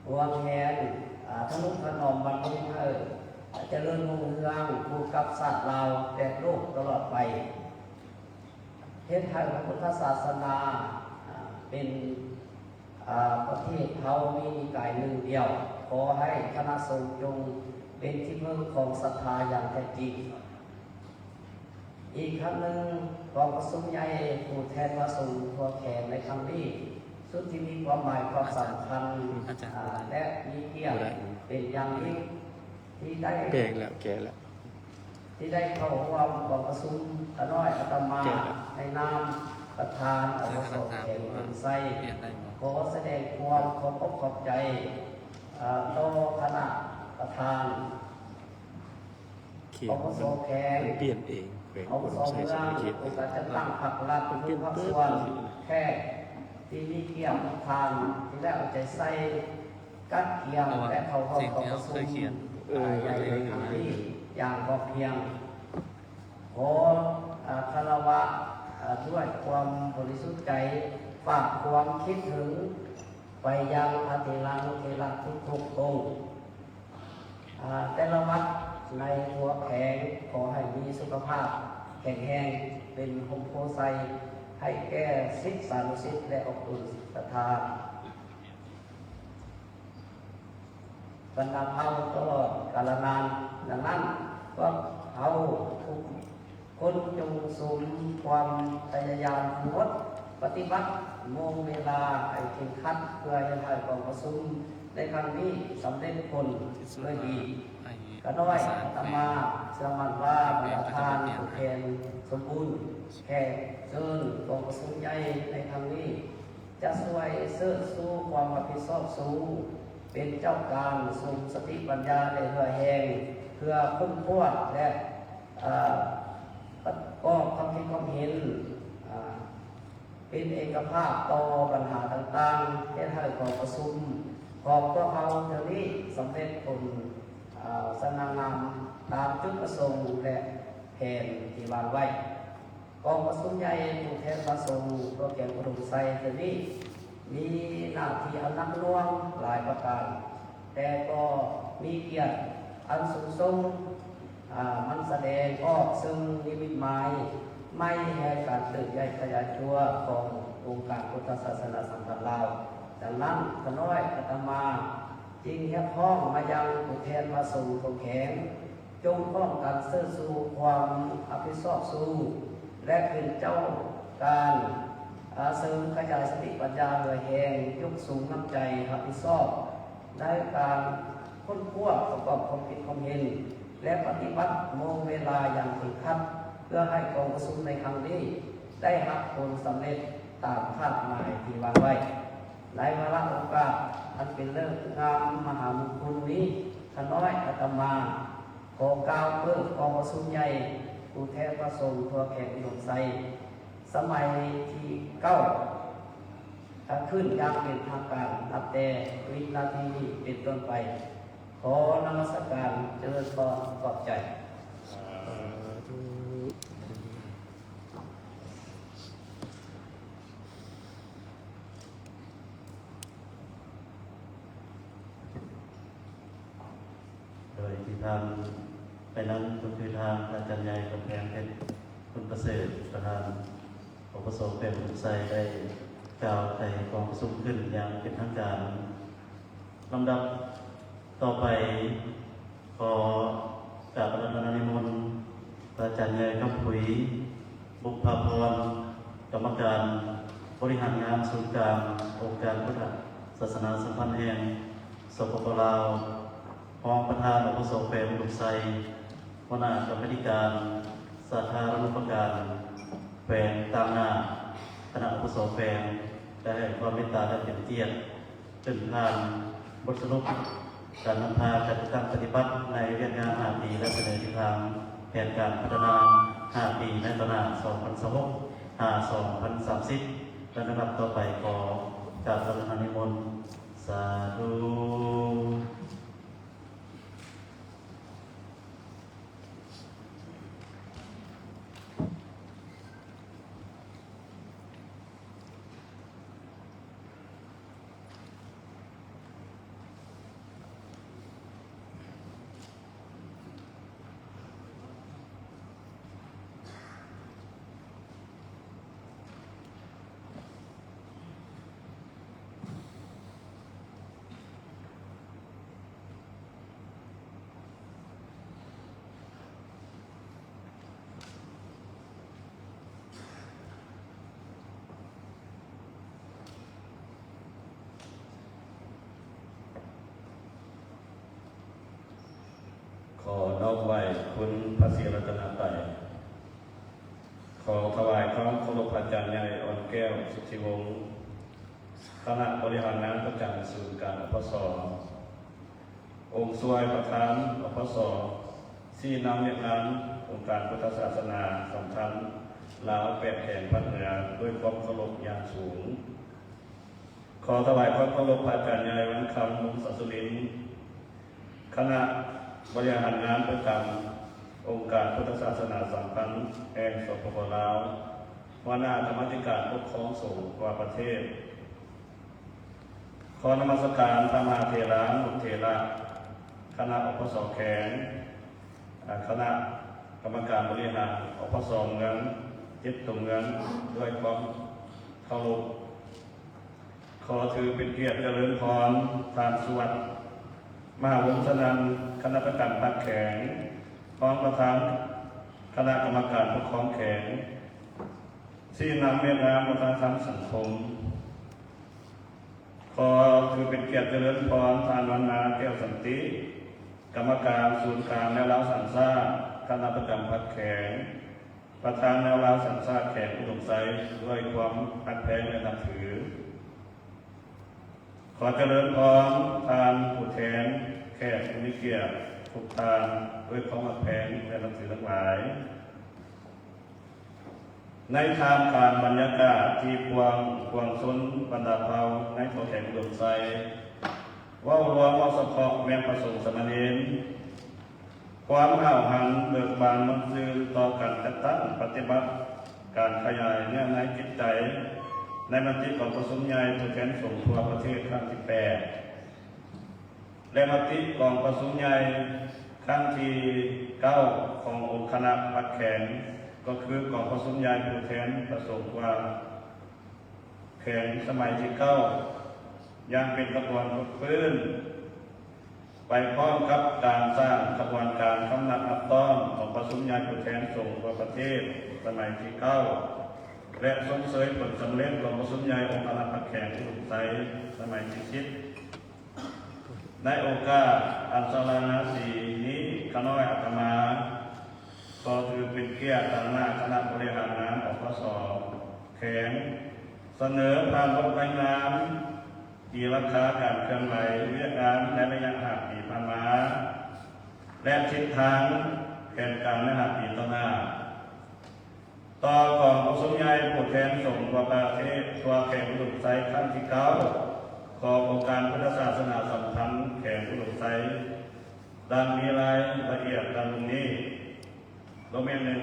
ຫວງແຫນ ອາ ທະນຸຖະໜອມບຳລຸງໃຫ້ຈະເລີນຮຸ່ງເຮືອງຄູ່ກັບຊາດລາວ ແລະ ໂລກຕະຫຼອດໄປ, ເຮັດໃຫ້ພະພຸດທະສາສະໜາ ອາ ເປັນ ອາ ປະເທດເຮົາມີນິກາຍໜຶ່ງດຽວ. ຂໍໃຫ້ຄະນະສົງຈົ່ງເປັນທີ່ເພິ່ງຂອງສັດທາຢ່າງແທ້ຈິງ. ອີກຄັ້ງໜຶ່ງ, ກອງປະຊຸມໃຫຍ່ຜູ້ແທນພະສົງທົ່ວແຂວງໃນຄັ້ງນີ້ ສຸດທີ່ມີຄວາມໝາຍຄວາມສຳຄັນ ອາຈານ ອາ ແລະ ມີກຽດເປັນຢ່າງຍິ່ງ ທີ່ໄດ້ ແກະແລ້ວ ແກະແລ້ວ ທີ່ໄດ້ເຂົ້າຮ່ວມກອງປະຊຸມ. ຂ້ານ້ອຍອາດຕະມາ ແກະແລ້ວ ໃນນາມປະທານ ອວສ ແຂວງອຸດົມໄຊ ຂໍສະແດງຄວາມຂອບອົກຂອບໃຈ ອາ ຕໍ່ຄະນະປະທານ ເຂດ ອວສ ມັນ ແຂວງ ມັນປ່ຽນເອງ ແຂວງອຸດົມໄຊສະຫວັນນະເຂດ ອົງການຈັດຕັ້ງພາກລັດ ມັນປ່ຽນ ພາກສ່ວນ ແຂວງ ທີ່ມີກຽດທຸກທ່ານ ທີ່ໄດ້ເອົາໃຈໃສ່ ກັດກຽມ ແລະ ເຂົ້າຮ່ວມກອງປະຊຸມ ເອີ ໃຫຍ່ໃນຄັ້ງນີ້ຢ່າງພ້ອມພຽງ. ຂໍ ເອີ ຄາລະວະ ເອີ ດ້ວຍຄວາມບໍລິສຸດໃຈ ຝາກຄວາມຄິດເຖິງໄປຍັງພະເຖລານຸເຖລະທຸກໆອົງ. ອາ ແຕ່ລະວັດໃນທົ່ວແຂວງ ຂໍໃຫ້ມີສຸຂະພາບແຂງແຮງ ເປັນຮົ່ມໂພໄຊໃຫ້ແກ່ສິດສານຸສິດ ແລະ ອອກຕົນສັດທາ ບັນດາເຜົ່າຕະຫຼອດກາລະນານ. ດັ່ງນັ້ນ ພວກເຮົາທຸກ ຄົນຈົ່ງສຸມຄວາມພະຍາຍາມທັງໝົດ ປະຕິບັດໂມງເວລາໃຫ້ເຄັ່ງຄັດ ເພື່ອເຮັດໃຫ້ກອງປະຊຸມໃນຄັ້ງນີ້ສຳເລັດຜົນດ້ວຍດີ. ຂ້ານ້ອຍອາດຕະມາເຊື່ອໝັ້ນວ່າ ບັນດາທ່ານຜູ້ແທນສົມບູນ ແຂກເຊີນກອງປະຊຸມໃຫຍ່ໃນຄັ້ງນີ້ ຈະຊ່ວຍເຊີດຊູຄວາມຮັບຜິດຊອບສູງ ເປັນເຈົ້າການສຸມສະຕິປັນຍາ ແລະ ເຫື່ອແຮງ ເພື່ອຄົ້ນຄວ້າ ແລະ ເອີ ປະກອບຄວາມຄິດຄວາມເຫັນ ອາ ເປັນເອກະພາບຕໍ່ບັນຫາຕ່າງໆ ເຮັດໃຫ້ກອງປະຊຸມຂອງພວກເຮົາເທື່ອນີ້ສຳເລັດຜົນ ອາ ສະຫງ່າງາມຕາມຈຸດປະສົງ ແລະ ແຜນທີ່ວາງໄວ້. ກອງປະຊຸມໃຫຍ່ຜູ້ແທນພະສົງທົ່ວແຂວງອຸດົມໄຊເທື່ອນີ້ ມີໜ້າທີ່ອັນໜັກໜ່ວງຫຼາຍປະການ, ແຕ່ກໍມີກຽດອັນສູງສົ່ງ, ອາ, ມັນສະແດງອອກເຊິ່ງນິມິດໝາຍໃໝ່ແຫ່ງການເຕີບໃຫຍ່ຂະຫຍາຍຕົວຂອງອົງການພຸດທະສາສະໜາສຳພັນລາວ. ດັ່ງນັ້ນ, ຂ້ານ້ອຍອາດຕະມາຈຶ່ງຮຽກຮ້ອງມາຍັງຜູ້ແທນພະສົງທົ່ວແຂວງ, ຈົ່ງພ້ອມກັນເຊີດຊູຄວາມຮັບຜິດຊອບສູງ ແລະ ເປັນເຈົ້າການ, ອາ, ເສີມຂະຫຍາຍສະຕິປັນຍາເຫື່ອແຮງ, ຍົກສູງນ້ຳໃຈຮັບຜິດຊອບໃນການຄົ້ນຄວ້າປະກອບຄວາມຄິດຄວາມເຫັນ ແລະ ປະຕິບັດໂມງເວລາຢ່າງເຄັ່ງຄັດ ເພື່ອໃຫ້ກອງປະຊຸມໃນຄັ້ງນີ້ໄດ້ຮັບຜົນສຳເລັດຕາມຄາດໝາຍທີ່ວາງໄວ້. ໃນວາລະໂອກາດອັນເປັນເລີກງາມມະຫາມຸງຄຸນນີ້, ຂ້ານ້ອຍອາດຕະມາ ຂໍກ່າວເປີດກອງປະຊຸມໃຫຍ່ຜູ້ແທນພະສົງທົ່ວແຂວງອຸດົມໄຊ ສະໄໝທີເກົ້າ ຂຶ້ນຢ່າງເປັນທາງການ ນັບແຕ່ວິນາທີນີ້ເປັນຕົ້ນໄປ. ຂໍນະມັດສະການ, ຈະເລີນພອນ, ຂອບໃຈ. ສາທຸ. ໂດຍທີ່ທ່ານໄປນັ້ນກໍຄືທ່ານອາຈານໃຫຍ່ ກຳແພງເພັດ ຄຸນປະເສີດ ປະທານ ປກສ ແຂວງອຸດົມໄຊ ໄດ້ກ່າວໄຂກອງປະຊຸມຂຶ້ນຢ່າງເປັນທາງການ. ລຳດັບຕໍ່ໄປ ຂໍກາບອາລາທະນານິມົນ ພະອາຈານໃຫຍ່ ຄຳຜຸຍ ບຸບພາພອນ ກຳມະການບໍລິຫານງານສູນກາງອົງການພຸດທະສາສະໜາສຳພັນແຫ່ງ ສປປ ລາວ, ຮອງປະທານ ອພສ ແຂວງອຸດົມໄຊ, ຫົວໜ້າກຳມາທິການສາທາລະນຸປະການແຂວງ, ຕາງໜ້າຄະນະ ອພສ ແຂວງ ໄດ້ໃຫ້ຄວາມເມດຕາ ແລະ ເປັນກຽດ ເປັນປະທານບົດສະຫຼຸບການນຳພາການຈັດຕັ້ງປະຕິບັດໃນວຽກງານຫ້າປີ ແລະ ສະເໜີທິດທາງແຜນການພັດທະນາຫ້າປີໃນຕໍ່ໜ້າ ສອງພັນຊາວຫົກ ຫາ ສອງພັນສາມສິບ. ລະລຳດັບຕໍ່ໄປ ຂໍກາບອາລາທະນານິມົນ. ສາທຸ. ຂໍນ້ອມໄຫວ້ຄຸນພະສີລັດຕະນະໄຕ. ຂໍຖວາຍຄວາມເຄົາລົບພະອາຈານໃຫຍ່ ອ່ອນແກ້ວ ສຸດທິວົງ, ຄະນະບໍລິຫານງານປະຈຳສູນກາງ ອພສ. ອົງຊ່ວຍປະທານ ອພສ ຊີ້ນຳວຽກງານອົງການພຸດທະສາສະໜາສຳຄັນລາວແປດແຂວງພາກເໜືອ ດ້ວຍຄວາມເຄົາລົບຢ່າງສູງ. ຂໍຖວາຍຄວາມເຄົາລົບພະອາຈານໃຫຍ່ ວັນຄຳ ວົງສະສຸລິນ, ຄະນະບໍລິຫານງານປະຈຳອົງການພຸດທະສາສະໜາສຳພັນແຫ່ງ ສປປ ລາວ, ຫົວໜ້າກຳມາທິການປົກຄອງສົງທົ່ວປະເທດ. ຂໍນະມັດສະການພະມະຫາເຖລານຸເຖລະ, ຄະນະ ອພສ ແຂວງ, ອາ ຄະນະກຳມະການບໍລິຫານ ອພສ ເມືອງ ເຈັດຕົວເມືອງ ດ້ວຍຄວາມເຄົາລົບ. ຂໍຖືເປັນກຽດຈະເລີນພອນທ່ານ ສຸວັດ ມະຫາວົງສະນັນ, ຄະນະປະຈຳພັກແຂວງ, ຮອງປະທານຄະນະກຳມະການປົກຄອງແຂວງ, ຊີ້ນຳວຽກງານວັດທະນະທຳສັງຄົມ. ຂໍຖືເປັນກຽດຈະເລີນພອນທ່ານ ວັນນາ ແກ້ວສັນຕິ, ກຳມະການສູນກາງແນວລາວສ້າງຊາດ, ຄະນະປະຈຳພັກແຂວງ, ປະທານແນວລາວສ້າງຊາດແຂວງອຸດົມໄຊ ດ້ວຍຄວາມຮັກແພງ ແລະ ນັບຖື. ຂໍຈະເລີນພອນທ່ານຜູ້ແທນແຂກຜູ້ມີກຽດທຸກທ່ານ ດ້ວຍຄວາມຮັກແພງ ແລະ ນັບຖືທັງຫຼາຍ. ໃນທ່າມກາງບັນຍາກາດທີ່ປວງ ປວງຊົນບັນດາເຜົ່າໃນທົ່ວແຂວງອຸດົມໄຊ, ເວົ້າລວມ ເວົ້າສະເພາະແມ່ນພະສົງສາມະເນນ, ຄວາມຫ້າວຫັນເບີກບານມ່ວນຊື່ນຕໍ່ການຈັດຕັ້ງປະຕິບັດການຂະຫຍາຍເນື້ອໃນຈິດໃຈ ໃນມະຕິກອງປະຊຸມໃຫຍ່ຜູ້ແທນສົງທົ່ວປະເທດຄັ້ງທີແປດ ແລະ ມະຕິກອງປະຊຸມໃຫຍ່ຄັ້ງທີເກົ້າຂອງອົງຄະນະພັກແຂວງ, ກໍຄືກອງປະຊຸມໃຫຍ່ຜູ້ແທນພະສົງທົ່ວແຂວງສະໄໝທີເກົ້າ ຢ່າງເປັນຂະບວນຟົດຟື້ນ, ໄປພ້ອມກັບການສ້າງຂະບວນການຄຳນັບຮັບຕ້ອນກອງປະຊຸມໃຫຍ່ຜູ້ແທນສົງທົ່ວປະເທດສະໄໝທີເກົ້າ ແລະ ຊົມເຊີຍຜົນສຳເລັດກອງປະຊຸມໃຫຍ່ອົງຄະນະພັກແຂວງອຸດົມໄຊສະໄໝທີສິບ. ໃນໂອກາດອັນສະຫຼະນາສີນີ້, ຂ້ານ້ອຍອາດຕະມາ ຂໍຖືເປັນກຽດຕາງໜ້າຄະນະບໍລິຫານງານ ອພສ ແຂວງ ສະເໜີຜ່ານບົດລາຍງານຕີລາຄາການເຄື່ອນໄຫວວຽກງານໃນໄລຍະຫ້າປີຜ່ານມາ ແລະ ທິດທາງແຜນການໃນຫ້າປີຕໍ່ໜ້າ. ຕໍ່ກອງປະຊຸມໃຫຍ່ຜູ້ແທນສົງທົ່ວປະເທດ ທົ່ວແຂວງອຸດົມໄຊຄັ້ງທີເກົ້າຂອງອົງການພຸດທະສາສະໜາສຳພັນແຂວງອຸດົມໄຊ ດັ່ງມີລາຍລະອຽດດັ່ງລຸ່ມນີ້. ໂດເມນໜຶ່ງ,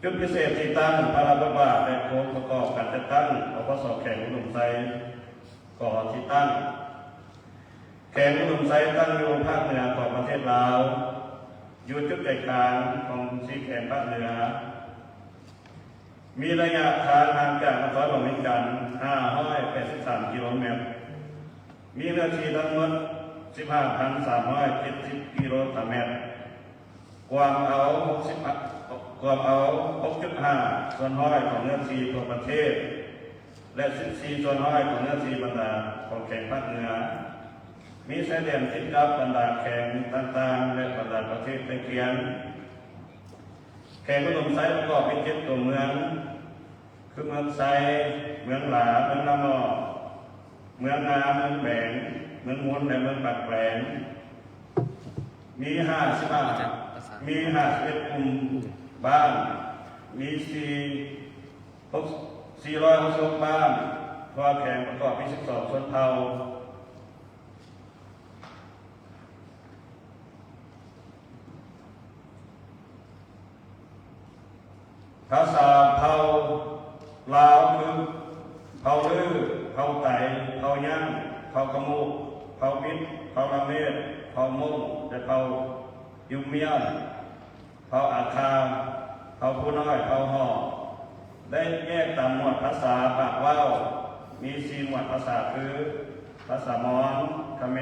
ຈຸດພິເສດທີ່ຕັ້ງ, ພາລະບົດບາດ ແລະ ໂຄງປະກອບການຈັດຕັ້ງ ອພສ ແຂວງອຸດົມໄຊ. ກໍທີ່ຕັ້ງ, ແຂວງອຸດົມໄຊຕັ້ງຢູ່ພາກເໜືອຂອງປະເທດລາວ, ຢູ່ຈຸດໃຈກາງຂອງສີ່ແຂວງພາກເໜືອ, ມີໄລຍະທາງຫ່າງຈາກນະຄອນຫຼວງວຽງຈັນຫ້າຮ້ອຍແປດສິບສາມກິໂລແມັດ, ມີເນື້ອທີ່ທັງໝົດສິບຫ້າພັນສາມຮ້ອຍເຈັດສິບກິໂລຕາແມັດ, ກວມເອົາຫົກສິບ ກວມເອົາຫົກຈຸດຫ້າສ່ວນຮ້ອຍຂອງເນື້ອທີ່ທົ່ວປະເທດ ແລະ ສິບສີ່ສ່ວນຮ້ອຍຂອງເນື້ອທີ່ບັນດາຂອງແຂວງພາກເໜືອ, ມີຊາຍແດນຕິດກັບບັນດາແຂວງຕ່າງໆ ແລະ ບັນດາປະເທດໃກ້ຄຽງ. ແຂວງອຸດົມໄຊປະກອບມີເຈັດຕົວເມືອງ ຄື ເມືອງໄຊ, ເມືອງຫຼາ, ເມືອງນາໝໍ້, ເມືອງງາ, ເມືອງແບງ, ເມືອງມູນ ແລະ ເມືອງປາກແປງ. ມີຫ້າສິບຫ້າ ມີຫ້າສິບເອັດກຸ່ມບ້ານ, ມີສີ່ ຫົກ ສີ່ຮ້ອຍຫົກສິບຫົກບ້ານ, ທົ່ວແຂວງປະກອບມີສິບສອງຊົນເຜົ່າ. ພາສາເຜົ່າລາວຄື ເຜົ່າລື, ເຜົ່າໄຕ, ເຜົ່າຍ່າງ, ເຜົ່າຂະມຸ, ເຜົ່າບິດ, ເຜົ່າລະເມດ, ເຜົ່າມົ້ງ ແລະ ເຜົ່າຢູມຽນ, ເຜົ່າອາຄາ, ເຜົ່າຜູ້ນ້ອຍ, ເຜົ່າຫໍ່. ໄດ້ແຍກຕາມໝວດພາສາປາກເວົ້າ, ມີສີ່ໝວດພາສາຄື ພາສາມອນ, ຂະແມ,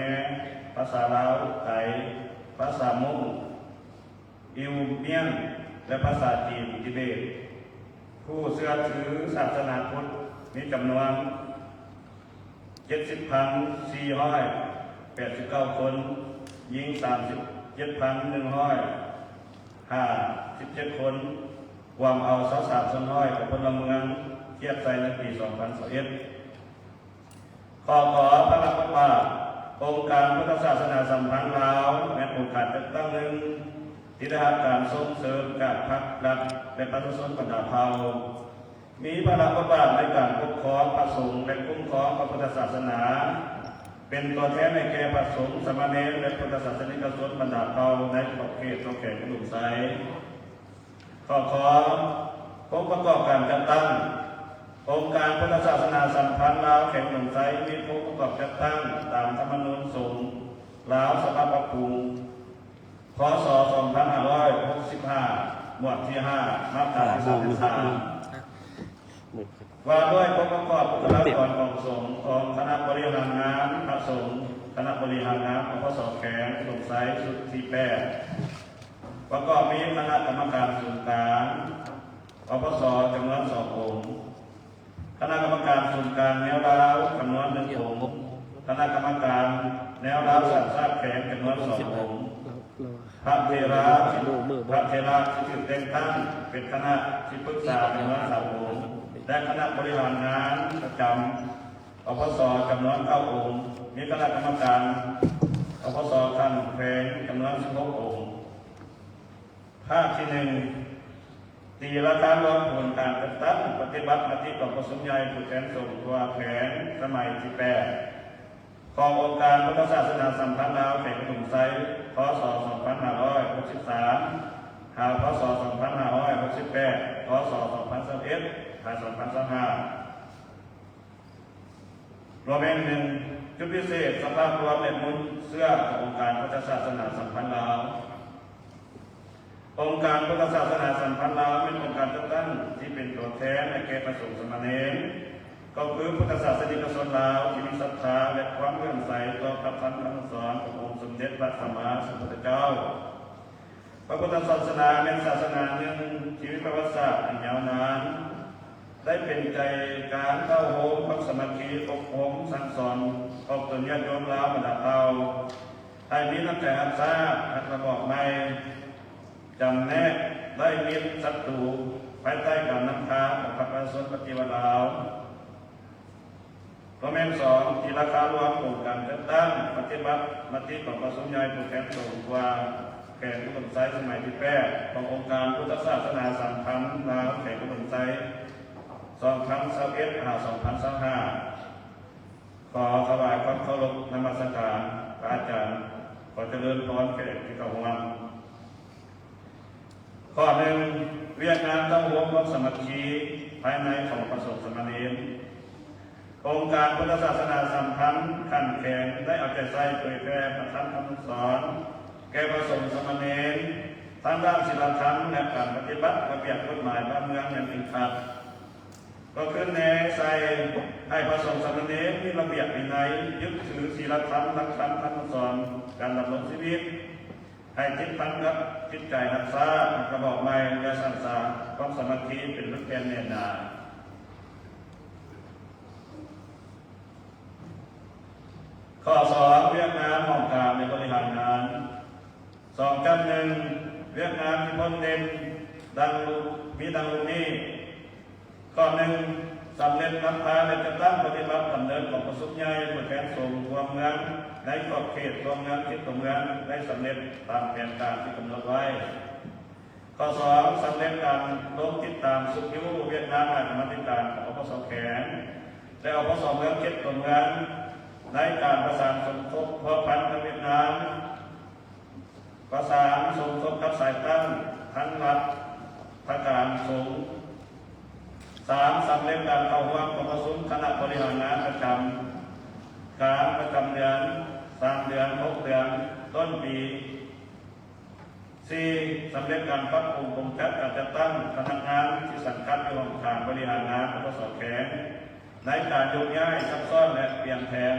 ພາສາລາວໄຕ, ພາສາມົ້ງ ອິວມຽນ ແລະ ພາສາຈີນ ຕິເບດ. ຜູ້ເຊື່ອຖືສາສະໜາພຸດມີຈຳນວນເຈັດສິບພັນສີ່ຮ້ອຍແປດສິບເກົ້າຄົນ, ຍິງສາມສິບເຈັດພັນໜຶ່ງຮ້ອຍຫ້າສິບເຈັດຄົນ, ກວມເອົາຊາວສາມສ່ວນຮ້ອຍຂອງພົນລະເມືອງທຽບໃສ່ໃນປີສອງພັນຊາວເອັດ. ຂໍ້ກ ພາລະບົດບາດ, ອົງການພຸດທະສາສະໜາສຳພັນລາວແມ່ນອົງການຈັດຕັ້ງໜຶ່ງທີ່ໄດ້ຮັບການສົ່ງເສີມຈາກພັກ, ລັດ ແລະ ປະຊາຊົນບັນດາເຜົ່າ. ມີພາລະບົດບາດໃນການປົກຄອງພະສົງ ແລະ ຄຸ້ມຄອງພະພຸດທະສາສະໜາ, ເປັນຕົວແທນໃຫ້ແກ່ພະສົງ, ສາມະເນນ ແລະ ພຸດທະສາສະນິກະຊົນບັນດາເຜົ່າໃນຂອບເຂດຂອງແຂວງອຸດົມໄຊ. ຂໍ້ຄອ ອົງປະກອບການຈັດຕັ້ງ. ອົງການພຸດທະສາສະໜາສຳພັນລາວແຂວງອຸດົມໄຊ ມີອົງປະກອບຈັດຕັ້ງຕາມທຳມະນູນສົງລາວສະບັບປັບປຸງ ພ.ສ. ສອງພັນຫ້າຮ້ອຍຫົກສິບຫ້າ ໝວດທີຫ້າ ມາດຕາທີສາມສິບສາມ ວ່າດ້ວຍອົງປະກອບບຸກຄະລາກອນຂອງສົງ ຂອງຄະນະບໍລິຫານງານພະສົງ, ຄະນະບໍລິຫານງານ ອພສ ແຂວງອຸດົມໄຊ ຊຸດທີແປດ ປະກອບມີຄະນະກຳມະການສູນກາງ ອພສ ຈຳນວນສອງອົງ, ຄະນະກຳມະການສູນກາງແນວລາວ ຈຳນວນໜຶ່ງອົງ, ຄະນະກຳມະການແນວລາວສ້າງຊາດແຂວງ ຈຳນວນສອງອົງ, ພະເຖລາ ພະເຖລາທີ່ຖືກແຕ່ງຕັ້ງເປັນຄະນະທີ່ປຶກສາ ຈຳນວນສາມອົງ ແລະ ຄະນະບໍລິຫານງານປະຈຳ ອພສ ຈຳນວນເກົ້າອົງ, ມີຄະນະກຳມະການ ອພສ ຂັ້ນແຂວງ ຈຳນວນສິບຫົກອົງ. ພາກທີໜຶ່ງ ຕີລາຄາລວມຜົນການຈັດຕັ້ງປະຕິບັດມະຕິກອງປະຊຸມໃຫຍ່ຜູ້ແທນສົງທົ່ວແຂວງສະໄໝທີແປດ ຂອງອົງການພຸດທະສາສະໜາສຳພັນລາວແຂວງອຸດົມໄຊ ພ.ສ. ສອງພັນຫ້າຮ້ອຍຫົກສິບສາມ ຫາ ພ.ສ. ສອງພັນຫ້າຮ້ອຍຫົກສິບແປດ ພ.ສ. ສອງພັນຊາວເອັດ ຫາ ສອງພັນຊາວຫ້າ. ລວມແຫ່ງໜຶ່ງ ຈຸດພິເສດ ສະພາບລວມ ແລະ ມູນເຊື້ອຂອງອົງການພຸດທະສາສະໜາສຳພັນລາວ. ອົງການພຸດທະສາສະໜາສຳພັນລາວ ແມ່ນອົງການຈັດຕັ້ງທີ່ເປັນຕົວແທນໃຫ້ແກ່ພະສົງສາມະເນນ, ກໍຄືພຸດທະສາສະນິກະຊົນລາວທີ່ມີສັດທາ ແລະ ຄວາມເຫຼື້ອມໃສຕໍ່ພະທຳຄຳສອນຂອງອົງສົມເດັດພະສຳມາສຳພຸດທະເຈົ້າ. ພະພຸດທະສາສະໜາແມ່ນສາສະໜາໜຶ່ງທີ່ມີປະຫວັດສາດອັນຍາວນານ, ໄດ້ເປັນໃຈກາງເຕົ້າໂຮມຄວາມສາມັກຄີ ອົບຮົມສັ່ງສອນອອກຕົນຍາດໂຍມລາວບັນດາເຜົ່າ ໃຫ້ມີນ້ຳໃຈຮັກຊາດ, ຮັກລະບອບໃໝ່, ຈຳແນກໄດ້ມິດສັດຕູ ພາຍໃຕ້ການນຳພາຂອງພັກປະຊາຊົນປະຕິວັດລາວ. ຂໍ້ແມ່ນສອງ ຕີລາຄາລວມຜົນການຈັດຕັ້ງປະຕິບັດມະຕິກອງປະຊຸມໃຫຍ່ຜູ້ແທນສົງທົ່ວແຂວງອຸດົມໄຊສະໄໝທີແປດ ຂອງອົງການພຸດທະສາສະໜາສຳພັນລາວແຂວງອຸດົມໄຊ ສອງພັນຊາວເອັດ ຫາ ສອງພັນຊາວຫ້າ. ຂໍຖວາຍຄວາມເຄົາລົບນະມັດສະການພະອາຈານ, ຂໍຈະເລີນພອນແຂກທີ່ເຂົ້າຮ່ວມ. ຂໍ້ໜຶ່ງ ວຽກງານເຕົ້າໂຮມຄວາມສາມັກຄີພາຍໃນຂອງພະສົງສາມະເນນ. ອົງການພຸດທະສາສະໜາສຳພັນຂັ້ນແຂວງໄດ້ເອົາໃຈໃສ່ເຜີຍແຜ່ພະທຳຄຳສອນແກ່ພະສົງສາມະເນນ ທັງດ້ານສິນລະທຳ ແລະ ການປະຕິບັດລະບຽບກົດໝາຍບ້ານເມືອງຢ່າງເຄັ່ງຄັດ. ກໍຄືແນໃສ່ໃຫ້ພະສົງສາມະເນນມີລະບຽບວິໄນ, ຍຶດຖືສິນລະທຳ, ຫຼັກທຳຄຳສອນການດຳລົງຊີວິດ, ໃຫ້ຕິດພັນກັບຈິດໃຈຮັກຊາດ, ກະບອກໃໝ່ ແລະ ສ້າງສາຄວາມສາມັກຄີເປັນເປັນແຜ່ນແໜ້ນໜາ. ຂໍ້ສອງ ວຽກງານຫ້ອງການ ແລະ ບໍລິຫານງານ. ສອງຈຸດໜຶ່ງ ວຽກງານທີ່ພົ້ນເດັ່ນດັ່ງ ມີດັ່ງລູກນີ້. ຂໍ້ໜຶ່ງ ສຳເລັດນຳພາ ແລະ ຈັດຕັ້ງປະຕິບັດດຳເນີນກອງປະຊຸມໃຫຍ່ຜູ້ແທນສົງທົ່ວເມືອງ ໃນຂອບເຂດທົ່ວເມືອງ ເຂດຕົວເມືອງ ໄດ້ສຳເລັດຕາມແຜນການທີ່ກຳນົດໄວ້. ຂໍ້ສອງ ສຳເລັດການລົງຕິດຕາມຊຸກຍູ້ວຽກງານຄະນະກຳມາທິການຂອງ ອພສ ແຂວງ ແລະ ອພສ ເມືອງ ເຂດຕົວເມືອງ ໃນການປະສານສົມທົບພົວພັນກັບວຽກງານ ປະສານສົມທົບກັບສາຍຕັ້ງທັງລັດຖະການສົງ. ສາມ ສຳເລັດການເຂົ້າຮ່ວມກອງປະຊຸມຄະນະບໍລິຫານງານປະຈຳການປະຈຳເດືອນ, ສາມເດືອນ, ຫົກເດືອນ, ຕົ້ນປີ. ສີ່ ສຳເລັດການປັບປຸງໂຄງຈັກການຈັດຕັ້ງພະນັກງານທີ່ສັງກັດຢູ່ຫ້ອງການບໍລິຫານງານ ອພສ ແຂວງ ໃນການໂຍກຍ້າຍ, ຊັບຊ້ອນ ແລະ ປ່ຽນແປງ.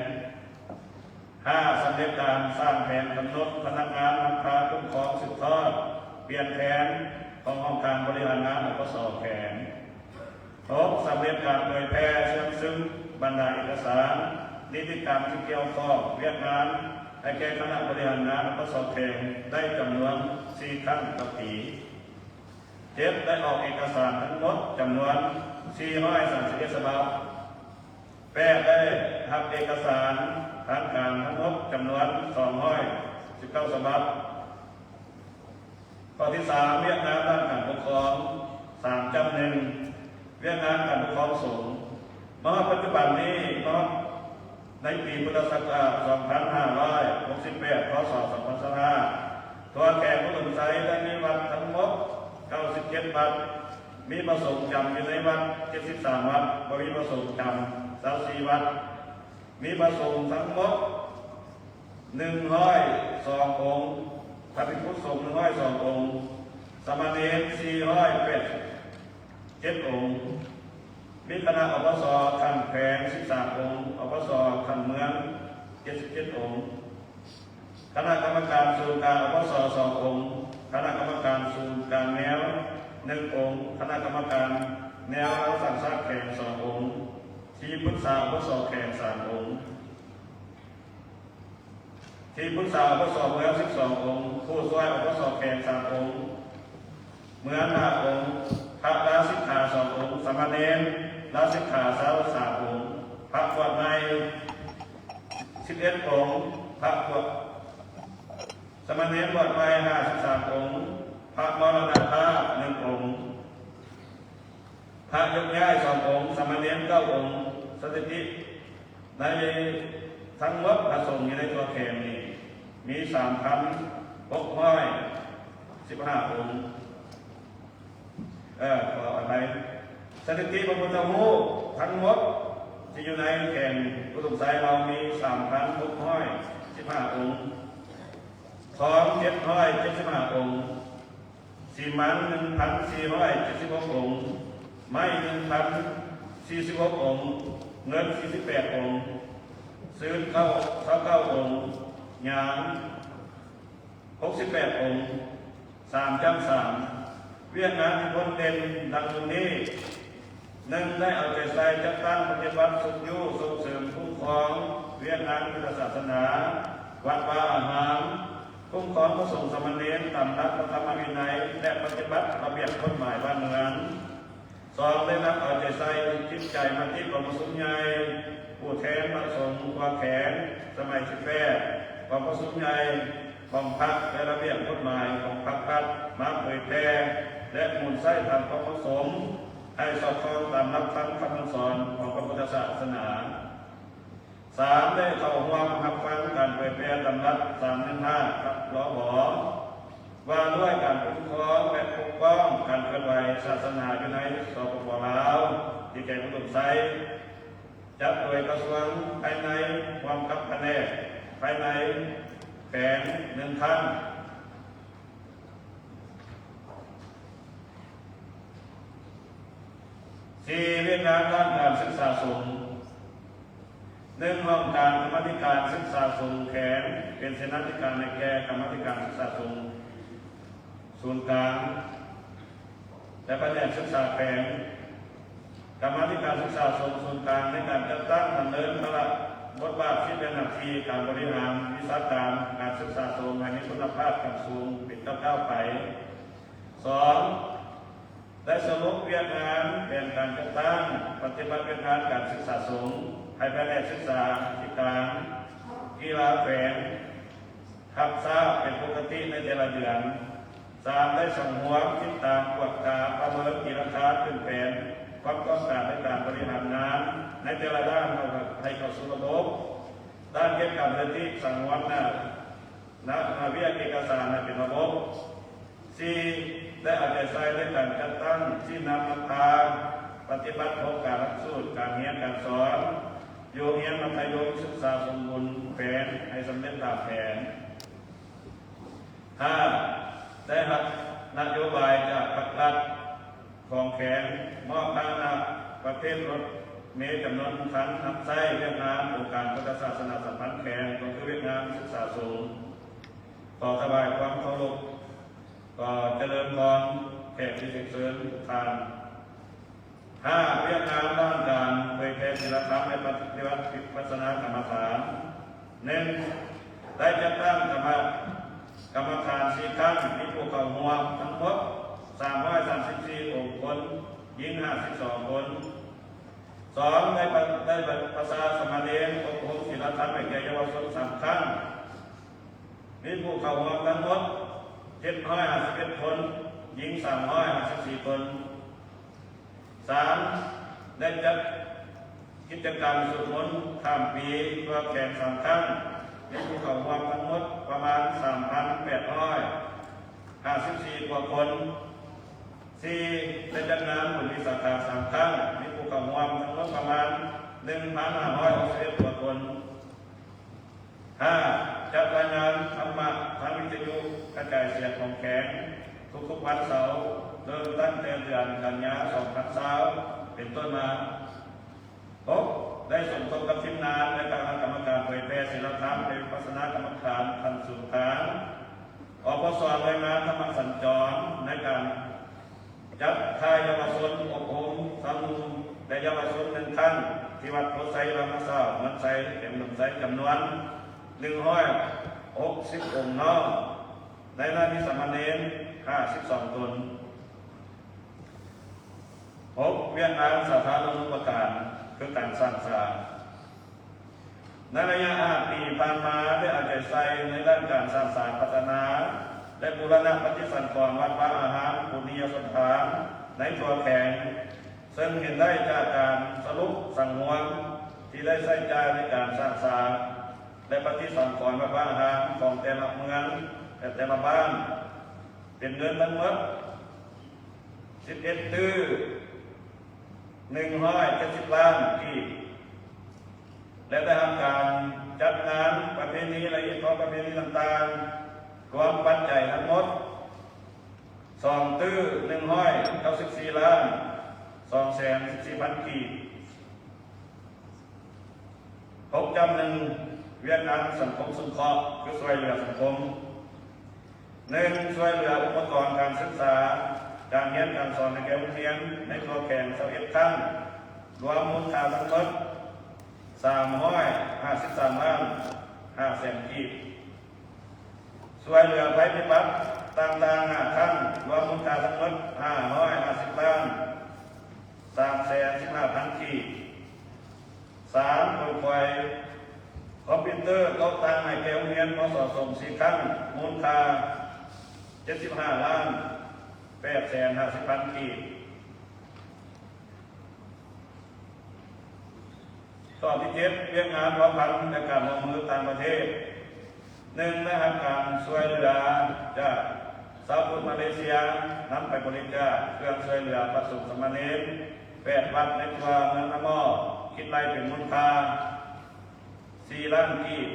ຫ້າ ສຳເລັດການສ້າງແຜນກຳນົດພະນັກງານນຳພາຄຸ້ມຄອງສືບທອດປ່ຽນແປງຂອງຫ້ອງການບໍລິຫານງານ ອພສ ແຂວງ. ຫົກ ສຳເລັດການເຜີຍແຜ່ເຊື່ອມຊຶມບັນດາເອກະສານນິຕິກຳທີ່ກ່ຽວຂ້ອງວຽກງານໃຫ້ແກ່ຄະນະບໍລິຫານງານ ອພສ ແຂວງ ໄດ້ຈຳນວນສີ່ຄັ້ງຕໍ່ປີ. ເຈັດ ໄດ້ອອກເອກະສານທັງໝົດຈຳນວນສີ່ຮ້ອຍສາມສິບເອັດສະບັບ. ແປດ ໄດ້ຮັບເອກະສານທາງການທັງໝົດຈຳນວນສອງຮ້ອຍສິບເກົ້າສະບັບ. ຂໍ້ທີສາມ ວຽກງານດ້ານການປົກຄອງ. ສາມຈຸດໜຶ່ງ ວຽກງານການປົກຄອງສົງ. ມາຮອດປັດຈຸບັນນີ້ເນາະ, ໃນປີພຸດທະສັກກະລາດສອງພັນຫ້າຮ້ອຍຫົກສິບແປດ ພ.ສ. ສອງພັນຊາວຫ້າ ທົ່ວແຂວງອຸດົມໄຊໄດ້ມີວັດທັງໝົດເກົ້າສິບເຈັດວັດ, ມີພະສົງຈຳຢູ່ໃນວັດເຈັດສິບສາມວັດ, ບໍ່ມີພະສົງຈຳຊາວສີ່ວັດ, ມີພະສົງທັງໝົດໜຶ່ງຮ້ອຍສອງອົງ, ພະພິກຂຸສົງໜຶ່ງຮ້ອຍສອງອົງ, ສາມະເນນສີ່ຮ້ອຍແປດສິບເຈັດອົງ, ມີຄະນະ ອພສ ຂັ້ນແຂວງສິບສາມອົງ, ອພສ ຂັ້ນເມືອງເຈັດສິບເຈັດອົງ, ຄະນະກຳມະການສູນກາງ ອພສ ສອງອົງ, ຄະນະກຳມະການສູນກາງແນວໜຶ່ງອົງ, ຄະນະກຳມະການແນວລາວສ້າງຊາດແຂວງສອງອົງ, ທີ່ປຶກສາ ອພສ ແຂວງສາມອົງ, ທີ່ປຶກສາ ອພສ ເມືອງສິບສອງອົງ, ຜູ້ຊ່ວຍ ອພສ ແຂວງສາມອົງ, ເມືອງຫ້າອົງ, ພະລາສິກຂາສອງອົງ, ສາມະເນນລາສິກຂາຊາວສາມອົງ, ພະບວດໃໝ່ສິບເອັດອົງ, ພະບວດ ສາມະເນນບວດໃໝ່ຫ້າສິບສາມອົງ, ພະມໍລະນະພາບໜຶ່ງອົງ, ພະຍົກຍ້າຍສອງອົງ, ສາມະເນນເກົ້າອົງ. ສະຖິຕິໃນທັງໝົດພະສົງຢູ່ໃນທົ່ວແຂວງນີ້ມີສາມພັນຫົກຮ້ອຍສິບຫ້າອົງ. ເອີ ຂໍອະໄພ, ສະຖິຕິພະພຸດທະຮູບທັງໝົດທີ່ຢູ່ໃນແຂວງອຸດົມໄຊເຮົາມີສາມພັນຫົກຮ້ອຍສິບຫ້າອົງ, ທອງເຈັດຮ້ອຍເຈັດສິບຫ້າອົງ, ສີມັນໜຶ່ງພັນສີ່ຮ້ອຍເຈັດສິບຫົກອົງ, ໄມ້ໜຶ່ງພັນສີ່ສິບຫົກອົງ, ເງິນສີ່ສິບແປດອົງ, ຊືນເກົ້າ ຊາວເກົ້າອົງ, ຍາງຫົກສິບແປດອົງ. ສາມຈ້ຳສາມ ວຽກງານທີ່ພົ້ນເດັ່ນດັ່ງນີ້, ໜຶ່ງ ໄດ້ເອົາໃຈໃສ່ຈັດຕັ້ງປະຕິບັດ ຊຸກຍູ້ສົ່ງເສີມຄຸ້ມຄອງວຽກງານພຸດທະສາສະໜາ, ວັດວາອາຮາມ, ຄຸ້ມຄອງພະສົງສາມະເນນຕາມຫຼັກພະທຳມະວິໄນ ແລະ ປະຕິບັດລະບຽບກົດໝາຍບ້ານເມືອງ. ສອງ ໄດ້ນຳເອົາໃຈໃສ່ຈິດໃຈມະຕິກອງປະຊຸມໃຫຍ່ຜູ້ແທນພະສົງທົ່ວແຂວງສະໄໝທີແປດ ກອງປະຊຸມໃຫຍ່ຂອງພັກ ແລະ ລະບຽບກົດໝາຍຂອງພັກລັດ ມາເຜີຍແຜ່ ແລະ ໝູນໃຊ້ຕາມຄວາມເໝາະສົມ ໃຫ້ສອດຄ່ອງຕາມຫຼັກທຳຄຳສັ່ງສອນຂອງພະພຸດທະສາສະໜາ. ສາມ ໄດ້ເຂົ້າຮ່ວມຮັບຟັງການເຜີຍແຜ່ດຳລັດສາມໜຶ່ງຫ້າ ລບ ວ່າດ້ວຍການຄຸ້ມຄອງ ແລະ ປົກປ້ອງການເຄື່ອນໄຫວສາສະໜາຢູ່ໃນ ສປປ ລາວ ທີ່ແຂວງອຸດົມໄຊ, ຈັດໂດຍກະຊວງພາຍໃນຮ່ວມກັບພະແນກພາຍໃນແຂວງໜຶ່ງທ່ານ. ສີ່ ວຽກງານດ້ານການສຶກສາສົງ. ໜຶ່ງ ຫ້ອງການກຳມາທິການສຶກສາສົງແຂວງ ເປັນເສນາທິການໃຫ້ແກ່ກຳມາທິການສຶກສາສົງສູນກາງ ແລະ ພະແນກສຶກສາແຂວງ. ກຳມາທິການສຶກສາສົງສູນກາງ ໃນການຈັດຕັ້ງດຳເນີນພາລະບົດບາດ ສິດ ແລະ ໜ້າທີ່ການບໍລິຫານວິຊາການການສຶກສາສົງໃຫ້ມີຄຸນນະພາບຂັ້ນສູງເປັນກ້າວໆໄປ. ສອງ ໄດ້ສະຫຼຸບວຽກງານ ແຜນການຈັດຕັ້ງປະຕິບັດວຽກງານການສຶກສາສົງ ໃຫ້ພະແນກສຶກສາທິການ ກິລາແຂວງ ຮັບຊາບເປັນປົກກະຕິໃນແຕ່ລະເດືອນ. ສາມ ໄດ້ສັງຫວນຕິດຕາມກວດກາປະເມີນຕີລາຄາຂຶ້ນແຜນຄວາມຕ້ອງການໃນການບໍລິຫານງານໃນແຕ່ລະດ້ານໃຫ້ເຂົ້າສູ່ລະບົບ. ດ້ານເກັບກຳສະຖິຕິ ສັງຫວນໜ້າ ນະ ໜ້າວຽກເອກະສານໃຫ້ເປັນລະບົບ. ສີ່ ໄດ້ເອົາໃຈໃສ່ໃນການຈັດຕັ້ງຊີ້ນຳນຳພາປະຕິບັດໂຄງການຫຼັກສູດການຮຽນການສອນຢູ່ໂຮງຮຽນມັດທະຍົມສຶກສາສົມບູນແຂວງໃຫ້ສຳເລັດຕາມແຜນ. ຫ້າ ໄດ້ຮັບນະໂຍບາຍຈາກພັກລັດ ຂອງແຂວງ ມອບພາຫະນະປະເພດລົດເມຈຳນວນໜຶ່ງຄັນ ຮັບໃຊ້ວຽກງານອົງການພຸດທະສາສະໜາສຳພັນແຂວງ ກໍຄືວຽກງານສຶກສາສົງ. ຂໍຖວາຍຄວາມເຄົາລົບ, ຂໍຈະເລີນພອນແຂກທີ່ຖືກເຊີນທຸກທ່ານ. ຫ້າ ວຽກງານດ້ານການເຜີຍແຜ່ສີລະທຳ ແລະ ປະຕິບັດວິປັດສະນາກຳມະຖານ. ໜຶ່ງ ໄດ້ຈັດຕັ້ງກຳມະ ກຳມະຖານສີ່ຂັ້ນ ມີຜູ້ເຂົ້າຮ່ວມທັງໝົດສາມຮ້ອຍສາມສິບສີ່ອົງຄົນ, ຍິງຫ້າສິບສອງຄົນ. ສອງ ໄດ້ປະ ໄດ້ປະຊາສາມະເນນອົບຮົມສີລະທຳໃຫ້ແກ່ເຍົາວະຊົນສາມຄັ້ງ, ມີຜູ້ເຂົ້າຮ່ວມທັງໝົດເຈັດຮ້ອຍຫ້າສິບເອັດຄົນ, ຍິງສາມຮ້ອຍຫ້າສິບສີ່ຄົນ. ສ ສາມ ໄດ້ຈັດກິດຈະກຳສວດມົນຂ້າມປີທົ່ວແຂວງສາມຄັ້ງ, ມີຜູ້ເຂົ້າຮ່ວມທັງໝົດປະມານສາມພັນແປດຮ້ອຍຫ້າສິບສີ່ກວ່າຄົນ. ສີ່ ໄດ້ຈັດງານບຸນວິສາຂະສາມຄັ້ງ, ມີຜູ້ເຂົ້າຮ່ວມທັງໝົດປະມານໜຶ່ງພັນຫ້າຮ້ອຍຫົກສິບເອັດກວ່າຄົນ. ຫ້າ ຈັດລາຍງານທຳມະທາງວິທະຍຸກະຈາຍສຽງຂອງແຂວງທຸກໆວັນເສົາ, ເລີ່ມຕັ້ງແຕ່ເດືອນກັນຍາສອງພັນຊາວເປັນຕົ້ນມາ. ຫົກ ໄດ້ສົມທົບກັບທີມງານໃນຄະນະກຳມະການເຜີຍແຜ່ສີລະທຳ ແລະ ວິປັດສະນາກຳມະຖານຂັ້ນສູນກາງ ອປສ ໜ່ວຍງານທຳມະສັນຈອນ ໃນການຈັດທ່າເຍົາວະຊົນອົບຮົມຊາວໜຸ່ມ ແລະ ເຍົາວະຊົນໜຶ່ງຄັ້ງ ທີ່ວັດໂພໄຊລາມະຊາວ ເມືອງໄຊ ແຂວງອຸດົມໄຊ ຈຳນວນໜຶ່ງຮ້ອຍຫົກສິບອົງເນາະ ໃນນັ້ນມີສາມະເນນຫ້າສິບສອງຕົນ. ຫົກ ວຽກງານສາທາລະນູປະການ ຄືການສ້າງສາ. ໃນໄລຍະຫ້າປີຜ່ານມາ ໄດ້ເອົາໃຈໃສ່ໃນດ້ານການສ້າງສາພັດທະນາ ແລະ ບູລະນະປະຕິສັງຂອນວັດວາອາຮາມ ປຸນນິຍະສະຖານໃນທົ່ວແຂວງ, ເຊິ່ງເຫັນໄດ້ຈາກການສະຫຼຸບສັງຮວມທີ່ໄດ້ໃຊ້ຈ່າຍໃນການສ້າງສາ ແລະ ປະຕິສັງຂອນວັດວາອາຮາມຂອງແຕ່ລະເມືອງ ແລະ ແຕ່ລະບ້ານ ເປັນເງິນທັງໝົດ ສິບເອັດຕື້ໜຶ່ງຮ້ອຍເຈັດສິບລ້ານກີບ ແລະ ໄດ້ຮັບການຈັດງານປະເພນີ ແລະ ຮີດຄອງປະເພນີຕ່າງໆ ລວມປັດໄຈທັງໝົດສອງຕື້ໜຶ່ງຮ້ອຍເກົ້າສິບສີ່ລ້ານສອງແສນສິບສີ່ພັນກີບ. ຫົກຈ້ຳໜຶ່ງ ວຽກງານສັງຄົມສົງເຄາະ ຄືຊ່ວຍເຫຼືອສັງຄົມ. ໜຶ່ງ ຊ່ວຍເຫຼືອອຸປະກອນການສຶກສາ, ການຮຽນການສອນໃຫ້ແກ່ໂຮງຮຽນໃນທົ່ວແຂວງຊາວເອັດຄັ້ງ, ລວມມູນຄ່າທັງໝົດສາມຮ້ອຍຫ້າສິບສາມລ້ານຫ້າແສນກີບ. ຊ່ວຍເຫຼືອໄພພິບັດຕ່າງໆຫ້າຄັ້ງ, ລວມມູນຄ່າທັງໝົດຫ້າຮ້ອຍຫ້າສິບລ້ານສາມແສນສິບຫ້າພັນກີບ. ສາມ ຂົນຂວາຍຄອມພິວເຕີ ໂຕະຕັ່ງໃຫ້ແກ່ໂຮງຮຽນ ມສ ສົງ ສີ່ຄັ້ງ, ມູນຄ່າເຈັດສິບຫ້າລ້ານແປດແສນຫ້າສິບພັນກີບ. ຂໍ້ທີເຈັດ ວຽກງານພົວພັນ ແລະ ການຮ່ວມມືຕ່າງປະເທດ. ໜຶ່ງ ໄດ້ຮັບການຊ່ວຍເຫຼືອຈາກຊາວພຸດມາເລເຊຍ ນຳໄປບໍລິຈາກເຄື່ອງຊ່ວຍເຫຼືອພະສົງສາມະເນນແປດວັດໃນທົ່ວເມືອງນາໝໍ້, ຄິດໄລ່ເປັນມູນຄ່າສີ່ລ້ານກີບ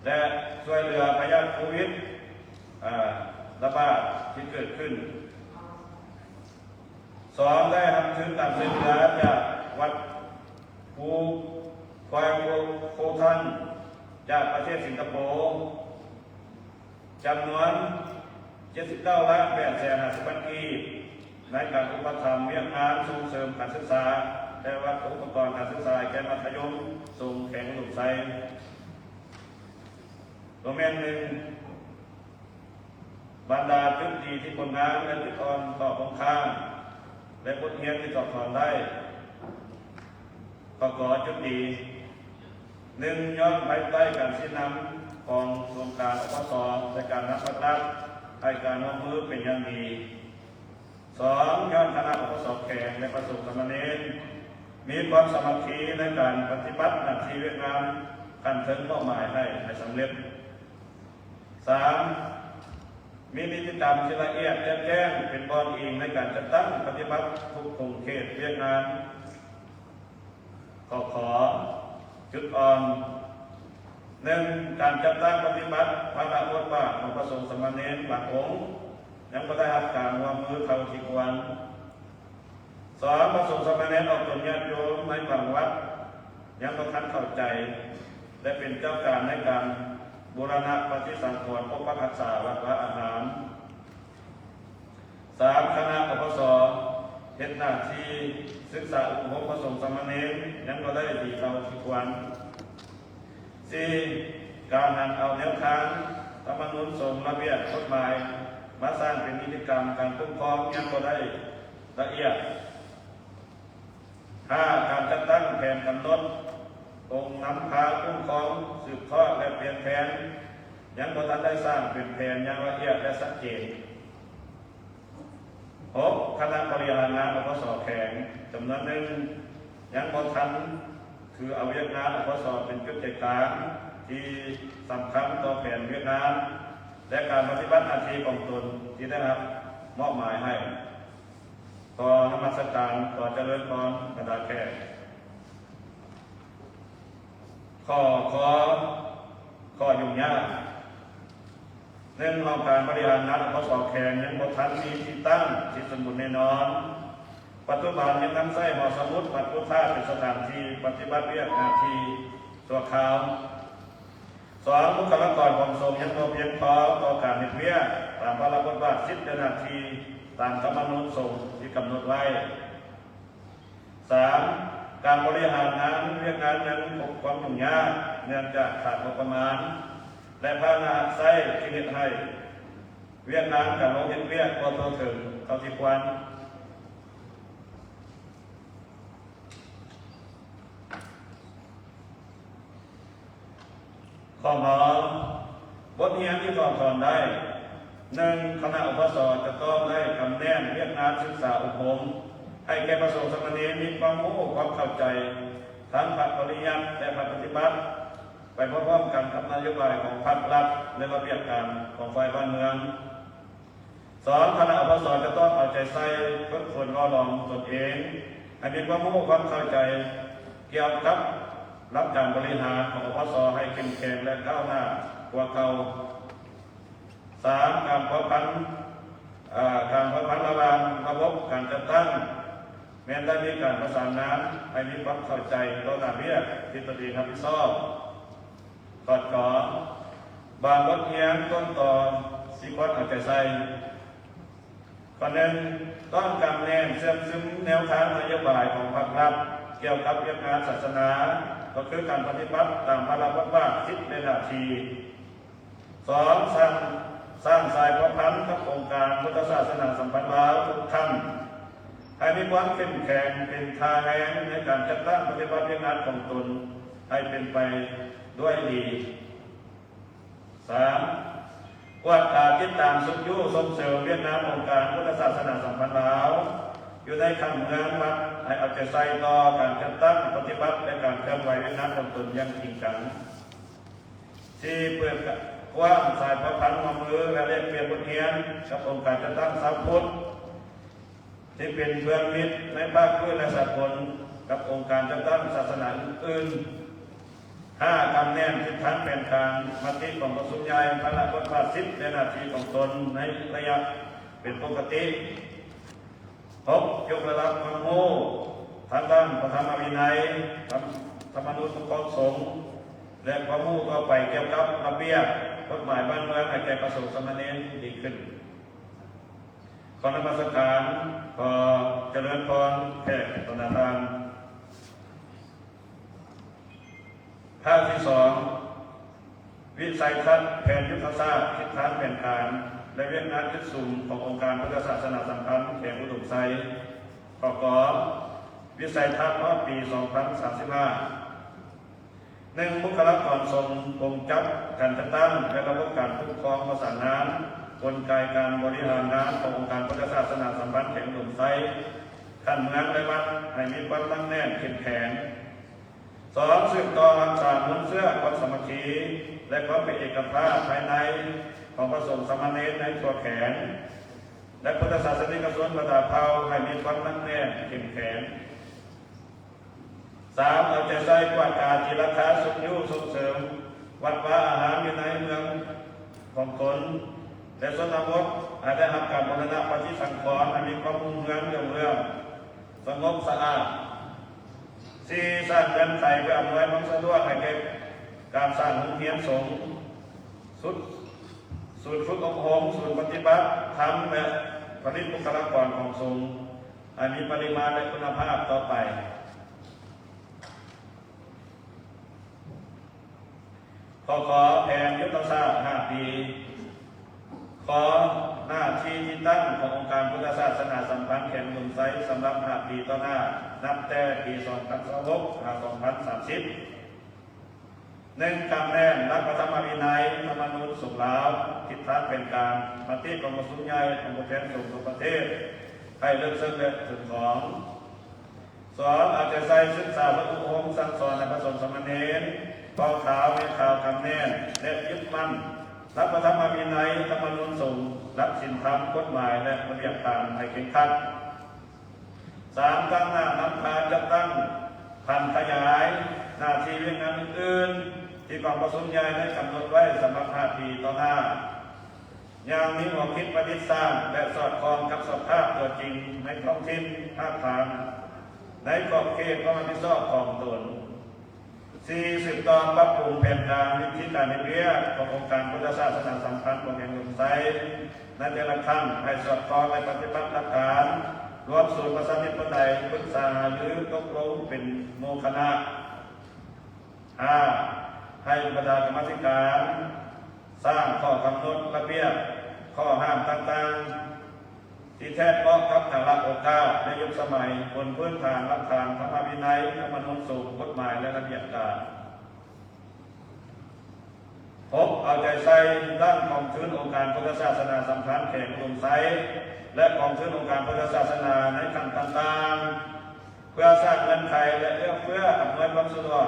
ແລະ ຊ່ວຍເຫຼືອພະຍາດໂຄວິດ ອາ ລະບາດທີ່ເກີດຂຶ້ນ. ສອງ ໄດ້ຮັບທຶນການຊ່ວຍເຫຼືອຈາກວັດພູຄວາຍໂຄທັນ ຈາກປະເທດສິງກະໂປ ຈຳນວນເຈັດສິບເກົ້າລ້ານແປດແສນຫ້າສິບພັນກີບ ໃນການອຸປະຖຳວຽກງານສົ່ງເສີມການສຶກສາ ແລະ ວັດຖຸອຸປະກອນການສຶກສາແກ່ມັດທະຍົມສົງແຂວງອຸດົມໄຊ. ໂຕແມ່ນ ໜຶ່ງ ບັນດາຈຸດດີທີ່ຜົນງາມ ແລະ ຈຸດອ່ອນຂໍ້ຄົງຄ້າງ ແລະ ບົດຮຽນທີ່ຖອດຖອນໄດ້. ຂໍ້ ກ ຈຸດດີ. ໜຶ່ງ ຍ້ອນພາຍໃຕ້ການຊີ້ນຳຂອງສູນກາງ ອພສ ແລະ ການນຳປະຕັກໃຫ້ການຮ່ວມມືເປັນຢ່າງດີ. ສອງ ຍ້ອນຄະນະ ອພສ ແຂວງ ແລະ ພະສົງສາມະເນນ ມີຄວາມສາມັກຄີໃນການປະຕິບັດໜ້າທີ່ວຽກງານຂັ້ນເທິງມອບໝາຍໃຫ້ ໃຫ້ສຳເລັດ. ສາມ ມີນິຕິກຳທີ່ລະອຽດແຈ່ມແຈ້ງ ເປັນບ່ອນອີງໃນການຈັດຕັ້ງປະຕິບັດທຸກຂົງເຂດວຽກງານ. ຂໍ້ ຂ ຈຸດອ່ອນ. ໜຶ່ງ ການຈັດຕັ້ງປະຕິບັດພາລະບົດບາດຂອງພະສົງສາມະເນນບາງອົງ ຍັງບໍ່ໄດ້ຮັບການຮ່ວມມືເທົ່າທີ່ຄວນ. ສອງ ພະສົງສາມະເນນອອກຕົນຍາດໂຍມໃນບາງວັດ ຍັງບໍ່ທັນເຂົ້າໃຈ ແລະ ເປັນເຈົ້າການໃນການບູລະນະປະຕິສັງຂອນປົກປັກຮັກສາວັດວາອາຮາມ. ສາມ ຄະນະ ອພສ ເຮັດໜ້າທີ່ສຶກສາອົບຮົມພະສົງສາມະເນນ ຍັງບໍ່ໄດ້ດີເທົ່າທີ່ຄວນ. ສີ່ ການຫັນເອົາແນວທາງທຳມະນູນສົງ ລະບຽບກົດໝາຍ ມາສ້າງເປັນນິຕິກຳການປົກຄອງ ຍັງບໍ່ໄດ້ລະອຽດ. ຫ້າ ການຈັດຕັ້ງແຜນກຳນົດອົງນຳພາຄຸ້ມຄອງ ສືບທອດ ແລະ ປ່ຽນແປງ ຍັງບໍ່ທັນໄດ້ສ້າງເປັນແຜນຢ່າງລະອຽດ ແລະ ຊັດເຈນ. ຫົກ ຄະນະບໍ ບໍລິຫານງານ ອພສ ແຂວງ ຈຳນວນໜຶ່ງ ຍັງບໍ່ທັນຖືເອົາວຽກງານ ອພສ ເປັນຈຸດໃຈກາງທີ່ສຳຄັນຕໍ່ແຜນວຽກງານ ແລະ ການປະຕິບັດໜ້າທີ່ຂອງຕົນທີ່ໄດ້ຮັບມອບໝາຍໃຫ້. ຂໍນະມັດສະການ, ຂໍຈະເລີນພອນບັນດາແຂກ. ຂໍ້ຄ ຂໍ້ຫຍຸ້ງຍາກ. ໜຶ່ງ, ຫ້ອງການບໍລິຫານງານ ອພສ ແຂວງ ຍັງບໍ່ທັນມີທີ່ຕັ້ງທີ່ສົມບູນແນ່ນອນ. ປັດຈຸບັນຍັງນຳໃຊ້ຫໍສະໝຸດວັດພຸດທະເປັນສະຖານທີ່ປະຕິບັດວຽກໜ້າທີ່ຊົ່ວຄາວ. ສອງ, ບຸກຄະລາກອນຂອງສົງຍັງບໍ່ພຽງພໍຕໍ່ການເຮັດວຽກຕາມພາລະບົດບາດ, ສິດ ແລະ ໜ້າທີ່ຕາມທຳມະນູນສົງທີ່ກຳນົດໄວ້. ສາມ, ການບໍລິຫານງານວຽກງານຍັງພົບຄວາມຫຍຸ້ງຍາກ ເນື່ອງຈາກຂາດງົບປະມານ ແລະ ພາຫະນະໃຊ້ ຈຶ່ງເຮັດໃຫ້ວຽກງານການລົງເຮັດວຽກບໍ່ທົ່ວເຖິງເທົ່າທີ່ຄວນ. ຂໍ້ງໍ, ບົດຮຽນທີ່ຖອດຖອນໄດ້. ໜຶ່ງ, ຄະນະ ອພສ ຈະຕ້ອງໄດ້ກຳແໜ້ນວຽກງານສຶກສາອົບຮົມ ໃຫ້ແກ່ພະສົງສາມະເນນມີຄວາມຮູ້ຄວາມເຂົ້າໃຈ ທັງພະປະລິຍັດ ແລະ ພະປະຕິບັດ ໄປພ້ອມໆກັນກັບນະໂຍບາຍຂອງພາກລັດ ແລະ ລະບຽບການຂອງຝ່າຍບ້ານເມືອງ. ສອງ, ຄະນະ ອພສ ຈະຕ້ອງເອົາໃຈໃສ່ຝຶກຝົນຫຼໍ່ຫຼອມຕົນເອງ ໃຫ້ມີຄວາມຮູ້ຄວາມເຂົ້າໃຈກ່ຽວກັບຫຼັກການບໍລິຫານຂອງ ອພສ ໃຫ້ເຂັ້ມແຂງ ແລະ ກ້າວໜ້າກວ່າເກົ່າ. ສາມ, ການພົວພັນ, ເອີ, ການພົວພັນລະຫວ່າງລະບົບການຈັດຕັ້ງ ແມ່ນໄດ້ມີການປະສານງານໃຫ້ມີຄວາມເຂົ້າໃຈຕໍ່ໜ້າວຽກທີ່ຕົນເອງຮັບຜິດຊອບ. ຂໍ້ ກ, ບາງບົດຮຽນຕົ້ນຕໍທີ່ຄວນເອົາໃຈໃສ່. ຂໍ້ໜຶ່ງ, ຕ້ອງກຳແໜ້ນເຊື່ອມຊຶມແນວທາງນະໂຍບາຍຂອງພາກລັດກ່ຽວກັບວຽກງານສາສະໜາ, ກໍຄືການປະຕິບັດຕາມພາລະບົດບາດ, ສິດ ແລະ ໜ້າທີ່. ສອງ, ສ້າງ, ສ້າງສາຍພົວພັນກັບອົງການພຸດທະສາສະໜາສຳພັນລາວທຸກຂັ້ນ ໃຫ້ມີຄວາມເຂັ້ມແຂງເປັນທ່າແຮງໃນການຈັດຕັ້ງປະຕິບັດວຽກງານຂອງຕົນໃຫ້ເປັນໄປດ້ວຍດີ. ສາມ, ກວດກາຕິດຕາມຊຸກຍູ້ສົ່ງເສີມວຽກງານອົງການພຸດທະສາສະໜາສຳພັນລາວ ຢູ່ໃນຂັ້ນເມືອງ, ລັດ ໃຫ້ເອົາໃຈໃສ່ຕໍ່ການຈັດຕັ້ງປະຕິບັດ ແລະ ການເຄື່ອນໄຫວວຽກງານຂອງຕົນຢ່າງຈິງຈັງ. ສີ່, ເປີດກວ້າງສາຍພົວພັນຮ່ວມມື ແລະ ແລກປ່ຽນບົດຮຽນກັບອົງການຈັດຕັ້ງຊາວພຸດ ທີ່ເປັນເພື່ອນມິດໃນພາກພື້ນ ແລະ ສາກົນ ກັບອົງການຈັດຕັ້ງສາສະໜາອື່ນໆ. ຫ້າ, ກຳແໜ້ນທິດທາງແຜນການມະຕິກອງປະຊຸມໃຫຍ່, ພາລະບົດບາດ, ສິດ ແລະ ໜ້າທີ່ຂອງຕົນໃນໄລຍະເປັນປົກກະຕິ. ຫົກ, ຍົກລະດັບຄວາມຮູ້ທາງດ້ານພະທຳມະວິໄນ, ທຳ, ທຳມະນູນປົກຄອງສົງ ແລະ ຄວາມຮູ້ທົ່ວໄປກ່ຽວກັບລະບຽບກົດໝາຍບ້ານເມືອງໃຫ້ແກ່ພະສົງສາມະເນນດີຂຶ້ນ. ຂໍນະມັດສະການ, ຂໍຈະເລີນພອນແຂກຕໍ່ໜ້າທ່ານ. ພາກທີສອງ, ວິໄສທັດ, ແຜນຍຸດທະສາດ, ທິດທາງແຜນການ ແລະ ວຽກງານຈຸດສຸມຂອງອົງການພຸດທະສາສະໜາສຳພັນແຂວງອຸດົມໄຊ. ຂໍ້ ກ, ວິໄສທັດຮອດປີສອງພັນສາມສິບຫ້າ. ໜຶ່ງ, ບຸກຄະລາກອນສົງ, ກົງຈັກການຈັດຕັ້ງ ແລະ ລະບົບການປົກຄອງປະສານງານ, ກົນໄກການບໍລິຫານງານຂອງອົງການພຸດທະສາສະໜາສຳພັນແຂວງອຸດົມໄຊ ຂັ້ນເມືອງ ແລະ ວັດ ໃຫ້ມີຄວາມໜັກແໜ້ນເຂັ້ມແຂງ. ສອງ, ສືບຕໍ່ຮັກສາມູນເຊື້ອຄວາມສາມັກຄີ ແລະ ຄວາມເປັນເອກະພາບພາຍໃນຂອງພະສົງສາມະເນນໃນທົ່ວແຂວງ ແລະ ພຸດທະສາສະນິກະຊົນບັນດາເຜົ່າໃຫ້ມີຄວາມໜັກແໜ້ນເຂັ້ມແຂງ. ສາມ, ເອົາໃຈໃສ່ກວດກາຕີລາຄາຊຸກຍູ້ສົ່ງເສີມວັດວາອາຮາມຢູ່ໃນເມືອງຂອງຕົນ ແລະ ຊົນນະບົດ ໃຫ້ໄດ້ຮັບການບູລະນະປະຕິສັງຂອນ ໃຫ້ມີຄວາມຮຸ່ງເຮືອງເລື່ອງເຮືອງ ສະຫງົບສະອາດ. ສີ່, ສ້າງເງື່ອນໄຂເພື່ອອຳນວຍຄວາມສະດວກໃຫ້ແກ່ການສ້າງໂຮງຮຽນສົງ, ສູນຝຶກອົບຮົມ, ສູນປະຕິບັດທຳ ແລະ ຜະລິດບຸກຄະລາກອນຂອງສົງ ໃຫ້ມີປະລິມານ ແລະ ຄຸນນະພາບຕໍ່ໄປ. ຂໍ້ ຂ, ແຜນຍຸດທະສາດຫ້າປີ. ຂໍ ໜ້າທີ່ທີ່ຕັ້ງຂອງອົງການພຸດທະສາສະໜາສຳພັນແຂວງອຸດົມໄຊສຳລັບຫ້າປີຕໍ່ໜ້າ ນັບແຕ່ປີສອງພັນຊາວຫົກ ຫາ ສອງພັນສາມສິບ. ໜຶ່ງ, ກຳແໜ້ນຫຼັກພະທຳມະວິໄນ, ທຳມະນູນສົງລາວ, ທິດທາງແຜນການ, ມະຕິກອງປະຊຸມໃຫຍ່ຂອງຜູ້ແທນສົງທົ່ວປະເທດ, ໃຫ້ເລິກເຊິ່ງ ແລະ ເຖິງຂອງ. ສອງ, ເອົາໃຈໃສ່ສຶກສາຝຶກອົບຮົມສັ່ງສອນໃຫ້ພະສົງສາມະເນນ, ພໍ່ຂາວ, ແມ່ຂາວ, ຄຳແນນ ແລະ ຍຶດໝັ້ນຫຼັກພະທຳມະວິໄນ, ທຳມະນູນສົງ, ຫຼັກສິນທຳ, ກົດໝາຍ ແລະ ລະບຽບການໃຫ້ເຄັ່ງຄັດ. ສາມ, ຕັ້ງໜ້ານຳພາຈັດຕັ້ງຜັນຂະຫຍາຍໜ້າທີ່ວຽກງານອື່ນໆ ທີ່ກອງປະຊຸມໃຫຍ່ໄດ້ກຳນົດໄວ້ສຳລັບຫ້າປີຕໍ່ໜ້າ. ຍັງມີແນວຄິດປະດິດສ້າງ ແລະ ສອດຄ່ອງກັບສະພາບຕົວຈິງໃນທ້ອງຖິ່ນຮາກຖານ ໃນຂອບເຂດຄວາມຮັບຜິດຊອບຂອງຕົນ. ສີ່, ສືບຕໍ່ປັບປຸງແຜນການ, ວິທີການເຮັດວຽກຂອງອົງການພຸດທະສາສະໜາສຳພັນຂອງແຂວງອຸດົມໄຊ ໃນແຕ່ລະຄັ້ງ ໃຫ້ສອດຄ່ອງ ແລະ ປະຕິບັດຫຼັກການລວມສູນປະຊາທິປະໄຕ, ປຶກສາຫາລື, ຕົກລົງເປັນໝູ່ຄະນະ. ຫ້າ, ໃຫ້ບັນດາກຳມາທິການສ້າງຂໍ້ກຳນົດ, ລະບຽບ, ຂໍ້ຫ້າມຕ່າງໆ ທີ່ແທດເໝາະກັບກາລະໂອກາດ ແລະ ຍຸກສະໄໝ, ບົນພື້ນຖານຫຼັກຖານທຳມະວິໄນ, ທຳມະນູນສົງ, ກົດໝາຍ ແລະ ລະບຽບການ. ຫົກ, ເອົາໃຈໃສ່ຕັ້ງກອງທຶນອົງການພຸດທະສາສະໜາສຳພັນແຂວງອຸດົມໄຊ ແລະ ກອງທຶນອົງການພຸດທະສາສະໜາໃນຂັ້ນຕ່າງໆ ເພື່ອສ້າງເງື່ອນໄຂ ແລະ ເອື້ອເຟື້ອອຳນວຍຄວາມສະດວກ